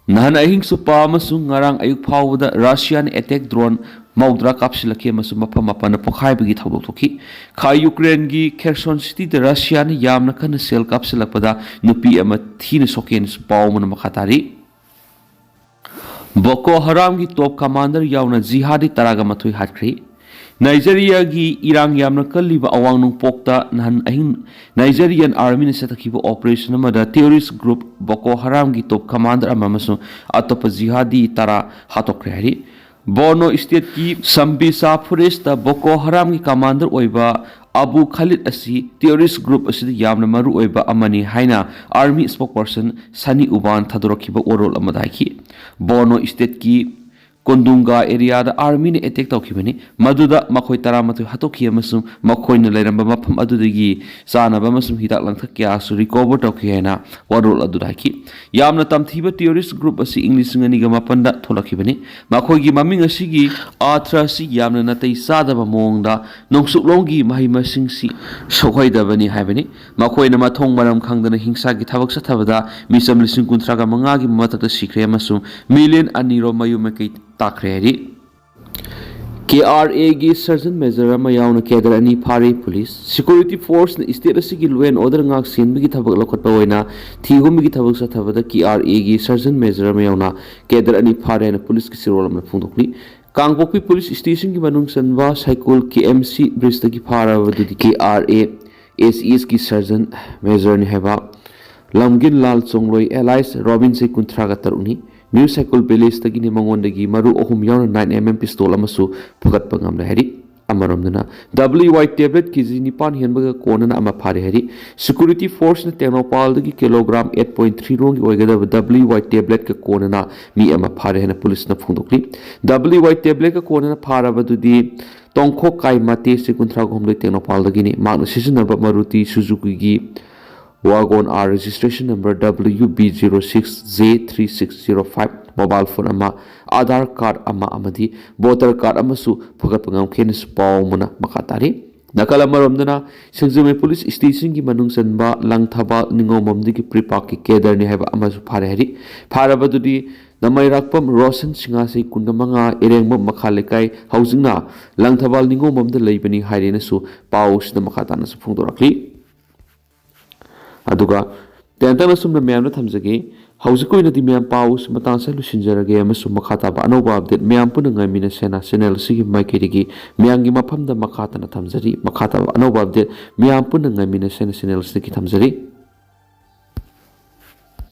ꯅꯍꯥꯟ ꯑꯍꯤꯡ ꯆꯨꯞꯄ ꯑꯃꯁꯨꯡ ꯉꯔꯥꯡ ꯑꯌꯨꯛ ꯐꯥꯎꯕꯗ ꯔꯁꯤꯌꯥꯅ ꯑꯦꯇꯦꯛ ꯗ꯭ꯔꯣꯟ ꯃꯧꯗ꯭ꯔꯥ ꯀꯥꯞꯁꯤꯜꯂꯛꯈꯤ ꯑꯃꯁꯨꯡ ꯃꯐꯝ ꯃꯥꯄꯟꯅ ꯄꯣꯈꯥꯏꯕꯒꯤ ꯊꯧꯗꯣꯛ ꯊꯣꯛꯈꯤ꯫ ꯈꯥ ꯌꯨꯀ꯭ꯔꯦꯟꯒꯤ ꯈꯦꯔꯁꯣꯟ ꯁꯤꯇꯤꯗ ꯔꯁꯤꯌꯥꯅ ꯌꯥꯝꯅ ꯀꯟꯅ ꯁꯦꯜ ꯀꯥꯞꯁꯤꯜꯂꯛꯄꯗ ꯅꯨꯄꯤ ꯑꯃ ꯊꯤꯅ ꯁꯣꯛꯈꯤ ꯍꯥꯏꯅꯁꯨ ꯄꯥꯎ ꯑꯃꯅ ꯃꯈꯥ ꯇꯥꯔꯤ꯫ ꯕꯣꯀꯣ ꯍꯔꯥꯝꯒꯤ ꯇꯣꯞ ꯀꯃꯥꯟꯗꯔ ꯌꯥꯎꯅ ꯖꯤꯍꯥꯗꯤ ꯇꯔꯥꯒ ꯃꯥꯊꯣꯏ ꯍꯥꯠꯈ꯭ꯔꯦ꯫ ꯅꯥꯏꯖꯦꯔꯤꯌꯥꯒꯤ ꯏꯔꯥꯡ ꯌꯥꯝꯅ ꯀꯜꯂꯤꯕ ꯑꯋꯥꯡ ꯅꯣꯡꯄꯣꯛꯇ ꯅꯍꯥꯟ ꯑꯍꯤꯡ ꯅꯥꯏꯖꯦꯔꯤꯌꯟ ꯑꯥꯔꯃꯤꯅ ꯆꯠꯊꯈꯤꯕ ꯑꯣꯄꯔꯦꯁꯟ ꯑꯃꯗ ꯇꯦꯔꯣꯔꯤꯁ ꯒ꯭ꯔꯨꯞ ꯕꯣꯀꯣ ꯍꯔꯥꯝꯒꯤ ꯇꯣꯞ ꯀꯃꯥꯟꯗꯔ ꯑꯃ ꯑꯃꯁꯨꯡ ꯑꯇꯣꯞꯄ ꯖꯤꯍꯥꯗꯤ ꯇꯔꯥ ꯍꯥꯠꯇꯣꯛꯈ꯭ꯔꯦ ꯍꯥꯏꯔꯤ꯫ ꯕꯣꯔꯅꯣ ꯁ꯭ꯇꯦꯠꯀꯤ ꯁꯝꯕꯤꯁꯥ ꯐꯣꯔꯦꯁꯇ ꯕꯣꯀꯣ ꯍꯔꯥꯝꯒꯤ ꯀꯃꯥꯟꯗꯔ ꯑꯣꯏꯕ ꯑꯕꯨ ꯈꯥꯂꯤꯗ ꯑꯁꯤ ꯇꯦꯔꯣꯔꯤꯁ ꯒ꯭ꯔꯨꯞ ꯑꯁꯤꯗ ꯌꯥꯝꯅ ꯃꯔꯨ ꯑꯣꯏꯕ ꯑꯃꯅꯤ ꯍꯥꯏꯅ ꯑꯥꯔꯃꯤ ꯁ꯭ꯄꯣꯛꯄꯔꯁꯟ ꯁꯅꯤ ꯎꯕꯥꯟ ꯊꯥꯗꯣꯔꯛꯈꯤꯕ ꯋꯥꯔꯣꯜ ꯑꯃꯗ ꯍꯥꯏꯈꯤ꯫ ꯕꯣꯔꯅꯣ ꯁ꯭ꯇꯦꯠꯀꯤ ꯀꯣꯟꯗꯨꯡꯒꯥ ꯑꯦꯔꯤꯌꯥꯗ ꯑꯥꯔꯃꯤꯅ ꯑꯦꯇꯦꯛ ꯇꯧꯈꯤꯕꯅꯤ, ꯃꯗꯨꯗ ꯃꯈꯣꯏ ꯇꯔꯥꯃꯥꯊꯣꯏ ꯍꯥꯠꯇꯣꯛꯈꯤ ꯑꯃꯁꯨꯡ ꯃꯈꯣꯏꯅ ꯂꯩꯔꯝꯕ ꯃꯐꯝ ꯑꯗꯨꯗꯒꯤ ꯆꯥꯅꯕ ꯑꯃꯁꯨꯡ ꯍꯤꯗꯥꯛ ꯂꯥꯡꯊꯛ ꯀꯌꯥꯁꯨ ꯔꯤꯀꯣꯚꯔ ꯇꯧꯈꯤ ꯍꯥꯏꯅ ꯋꯥꯔꯣꯜ ꯑꯗꯨꯗ ꯍꯥꯏꯈꯤ꯫ ꯌꯥꯝꯅ ꯇꯝꯊꯤꯕ ꯇꯦꯔꯣꯔꯤꯁ ꯒ꯭ꯔꯨꯞ ꯑꯁꯤ ꯏꯪ ꯂꯤꯁꯤꯡ ꯑꯅꯤꯒ ꯃꯥꯄꯟꯗ ꯊꯣꯛꯂꯛꯈꯤꯕꯅꯤ꯫ ꯃꯈꯣꯏꯒꯤ ꯃꯃꯤꯡ ꯑꯁꯤꯒꯤ ꯑꯥꯔꯊ ꯑꯁꯤ ꯌꯥꯝꯅ ꯅꯥꯇꯩ ꯆꯥꯗꯕ ꯃꯑꯣꯡꯗ ꯅꯣꯡꯆꯨꯞꯂꯣꯝꯒꯤ ꯃꯍꯩ ꯃꯁꯤꯡꯁꯤ ꯁꯣꯛꯍꯩꯗꯕꯅꯤ ꯍꯥꯏꯕꯅꯤ꯫ ꯃꯈꯣꯏꯅ ꯃꯊꯣꯡ ꯃꯔꯝ ꯈꯪꯗꯅ ꯍꯤꯡꯁꯥꯒꯤ ꯊꯕꯛ ꯆꯠꯊꯕꯗ ꯃꯤꯆꯝ ꯂꯤꯁꯤꯡ ꯀꯨꯟꯊ꯭ꯔꯥꯒ ꯃꯉꯥꯒꯤ ꯃꯊꯛꯇ ꯁꯤꯈ꯭ꯔꯦ ꯑꯃꯁꯨꯡ ꯃꯤꯂꯤꯌꯟ ꯑꯅꯤꯔꯣꯝ ꯃꯌꯨꯝ ꯃꯀꯩ ꯇꯥꯈ꯭ꯔꯦ ꯍꯥꯏꯔꯤ꯫ ꯀꯦ ꯑꯥꯔ ꯑꯦꯒꯤ ꯁꯔꯖꯟ ꯃꯦꯖꯔ ꯑꯃ ꯌꯥꯎꯅ ꯀꯦꯗꯔ ꯑꯅꯤ ꯐꯥꯔꯦ ꯄꯨꯂꯤꯁ꯫ ꯁꯦꯀ꯭ꯌꯨꯔꯤꯇꯤ ꯐꯣꯔꯁꯅ ꯁ꯭ꯇꯦꯠ ꯑꯁꯤꯒꯤ ꯂꯣ ꯑꯦꯟ ꯑꯣꯔꯗꯔ ꯉꯥꯛ ꯁꯦꯟꯕꯒꯤ ꯊꯕꯛ ꯂꯧꯈꯠꯄ ꯑꯣꯏꯅ ꯊꯤꯍꯨꯝꯕꯒꯤ ꯊꯕꯛ ꯆꯠꯊꯕꯗ ꯀꯦ ꯑꯥꯔ ꯑꯦꯒꯤ ꯁꯔꯖꯟ ꯃꯦꯖꯔ ꯑꯃ ꯌꯥꯎꯅ ꯀꯦꯗꯔ ꯑꯅꯤ ꯐꯥꯔꯦ ꯍꯥꯏꯅ ꯄꯨꯂꯤꯁꯀꯤ ꯆꯦꯔꯣꯜ ꯑꯃꯅ ꯐꯣꯡꯗꯣꯛꯂꯤ꯫ ꯀꯥꯡꯄꯣꯛꯄꯤ ꯄꯨꯂꯤꯁ ꯁ꯭ꯇꯦꯁꯟꯒꯤ ꯃꯅꯨꯡ ꯆꯟꯕ ꯁꯥꯏꯀꯨꯜ ꯀꯦ ꯑꯦꯝ ꯁꯤ ꯕ꯭ꯔꯤꯖꯇꯒꯤ ꯐꯥꯔꯕꯗꯨꯗꯤ K R A S E ꯑꯦꯁꯀꯤ ꯁꯔꯖꯟ ꯃꯦꯖꯔꯅꯤ ꯍꯥꯏꯕ ꯂꯝꯒꯤꯟ ꯂꯥꯜ ꯆꯣꯡꯂꯣꯏ ꯑꯦꯂꯥꯏꯁ ꯔꯣꯕꯤꯟ ꯆꯍꯤ ꯀꯨꯟꯊ꯭ꯔꯥꯒ ꯇꯔꯨꯛꯅꯤ꯫ ꯅ꯭ꯌꯨ ꯁꯥꯏꯀꯨꯜ ꯚꯤꯂꯦꯖꯇꯒꯤꯅꯤ꯫ ꯃꯉꯣꯟꯗꯒꯤ ꯃꯔꯨ ꯑꯍꯨꯝ ꯌꯥꯎꯅ ꯅꯥꯏꯟ ꯑꯦꯝ ꯑꯦꯝ ꯄꯤꯁꯇꯣꯜ ꯑꯃꯁꯨ ꯐꯒꯠꯄ ꯉꯝꯂꯦ ꯍꯥꯏꯔꯤ꯫ ꯑꯃꯔꯣꯝꯗꯅ W Y tablet K G ꯅꯤꯄꯥꯟ ꯍꯦꯟꯕꯒ ꯀꯣꯟꯅꯅ ꯑꯃ ꯐꯥꯔꯦ ꯍꯥꯏꯔꯤ꯫ ꯁꯦꯀ꯭ꯌꯨꯔꯤꯇꯤ ꯐꯣꯔꯁꯅ ꯇꯦꯡꯅꯧꯄꯥꯜꯗꯒꯤ ꯀꯤꯂꯣꯒ꯭ꯔꯥꯝ ꯑꯩꯠ ꯄꯣꯏꯟꯠ ꯊ꯭ꯔꯤ ꯔꯣꯝꯒꯤ ꯑꯣꯏꯒꯗꯕ ꯗꯕ꯭ꯂꯤꯎ ꯋꯥꯏ ꯇꯦꯕ꯭ꯂꯦꯠꯀ ꯀꯣꯟꯅꯅ ꯃꯤ ꯑꯃ ꯐꯥꯔꯦ ꯍꯥꯏꯅ ꯄꯨꯂꯤꯁꯅ ꯐꯣꯡꯗꯣꯛꯂꯤ꯫ ꯗꯕ꯭ꯂꯤꯎ ꯋꯥꯏ ꯇꯦꯕ꯭ꯂꯦꯠꯀ ꯀꯣꯟꯅꯅ ꯐꯥꯔꯕꯗꯨꯗꯤ ꯇꯣꯡꯈꯣꯛ ꯀꯥꯏ ꯃꯇꯦ ꯆꯍꯤ ꯀꯨꯟꯊ꯭ꯔꯥ ꯍꯨꯝꯗꯣꯏ ꯇꯦꯡꯅꯧꯄꯥꯜꯗꯒꯤꯅꯤ꯫ ꯃꯍꯥꯛꯅ ꯁꯤꯖꯤꯟꯅꯕ ꯃꯔꯨꯇꯤ ꯁꯨꯖꯨꯀꯤꯒꯤ wagon R registration number W B zero six J three six zero five mobile phone ꯑꯃ, ꯑꯥꯙꯥꯔ ꯀꯥꯔꯗ ꯑꯃ ꯑꯃꯗꯤ ꯚꯣꯇꯔ ꯀꯥꯔꯗ ꯑꯃꯁꯨ ꯐꯒꯠꯄ ꯉꯝꯈꯤ ꯍꯥꯏꯅꯁꯨ ꯄꯥꯎ ꯑꯃꯅ ꯃꯈꯥ ꯇꯥꯔꯤ꯫ ꯅꯥꯀꯜ ꯑꯃꯔꯣꯝꯗꯅ ꯁꯤꯡꯖꯃꯩ ꯄꯨꯂꯤꯁ ꯁ꯭ꯇꯦꯁꯟꯒꯤ ꯃꯅꯨꯡ ꯆꯟꯕ ꯂꯪꯊꯕꯥꯜ ꯅꯤꯉꯣꯝꯕꯝꯗꯒꯤ ꯄ꯭ꯔꯤꯄꯥꯛꯀꯤ ꯀꯦꯗꯔꯅꯤ ꯍꯥꯏꯕ ꯑꯃꯁꯨ ꯐꯥꯔꯦ ꯍꯥꯏꯔꯤ꯫ ꯐꯥꯔꯕꯗꯨꯗꯤ ꯅꯃꯩꯔꯥꯛꯄꯝ ꯔꯣꯁꯟ ꯁꯤꯡꯍꯥꯁꯤ ꯀꯨꯟꯃꯉꯥ, ꯏꯔꯦꯡꯕꯝ ꯃꯈꯥ ꯂꯩꯀꯥꯏ, ꯍꯧꯖꯤꯛꯅ ꯂꯪꯊꯕꯥꯜ ꯅꯤꯉꯣꯝꯕꯝꯗ ꯂꯩꯕꯅꯤ ꯍꯥꯏꯔꯦꯅꯁꯨ ꯄꯥꯎꯁꯤꯗ ꯃꯈꯥ ꯇꯥꯅꯁꯨ ꯐꯣꯡꯗꯣꯔꯛꯂꯤ꯫ ꯑꯗꯨꯒ ꯇꯦꯟꯇꯛꯅ ꯁꯨꯝꯅ ꯃꯌꯥꯝꯗ ꯊꯝꯖꯒꯦ꯫ ꯍꯧꯖꯤꯛꯀꯤ ꯑꯣꯏꯅꯗꯤ ꯃꯌꯥꯝ ꯄꯥꯎꯁꯤ ꯃꯇꯥꯡꯁꯤꯗ ꯂꯣꯏꯁꯤꯟꯖꯔꯒꯦ ꯑꯃꯁꯨꯡ ꯃꯈꯥ ꯇꯥꯕ ꯑꯅꯧꯕ update ꯃꯌꯥꯝ ꯄꯨꯟꯅ ꯉꯥꯏꯃꯤꯟꯅꯁꯦꯅ channel ꯑꯁꯤꯒꯤ ꯃꯥꯏꯀꯩꯗꯒꯤ ꯃꯌꯥꯝꯒꯤ ꯃꯐꯝꯗ ꯃꯈꯥ ꯇꯥꯅ ꯊꯝꯖꯔꯤ꯫ ꯃꯈꯥ ꯇꯥꯕ ꯑꯅꯧꯕ update ꯃꯌꯥꯝ ꯄꯨꯟꯅ ꯉꯥꯏꯃꯤꯟꯅꯁꯦꯅ channel ꯑꯁꯤꯗꯒꯤ ꯊꯝꯖꯔꯤ꯫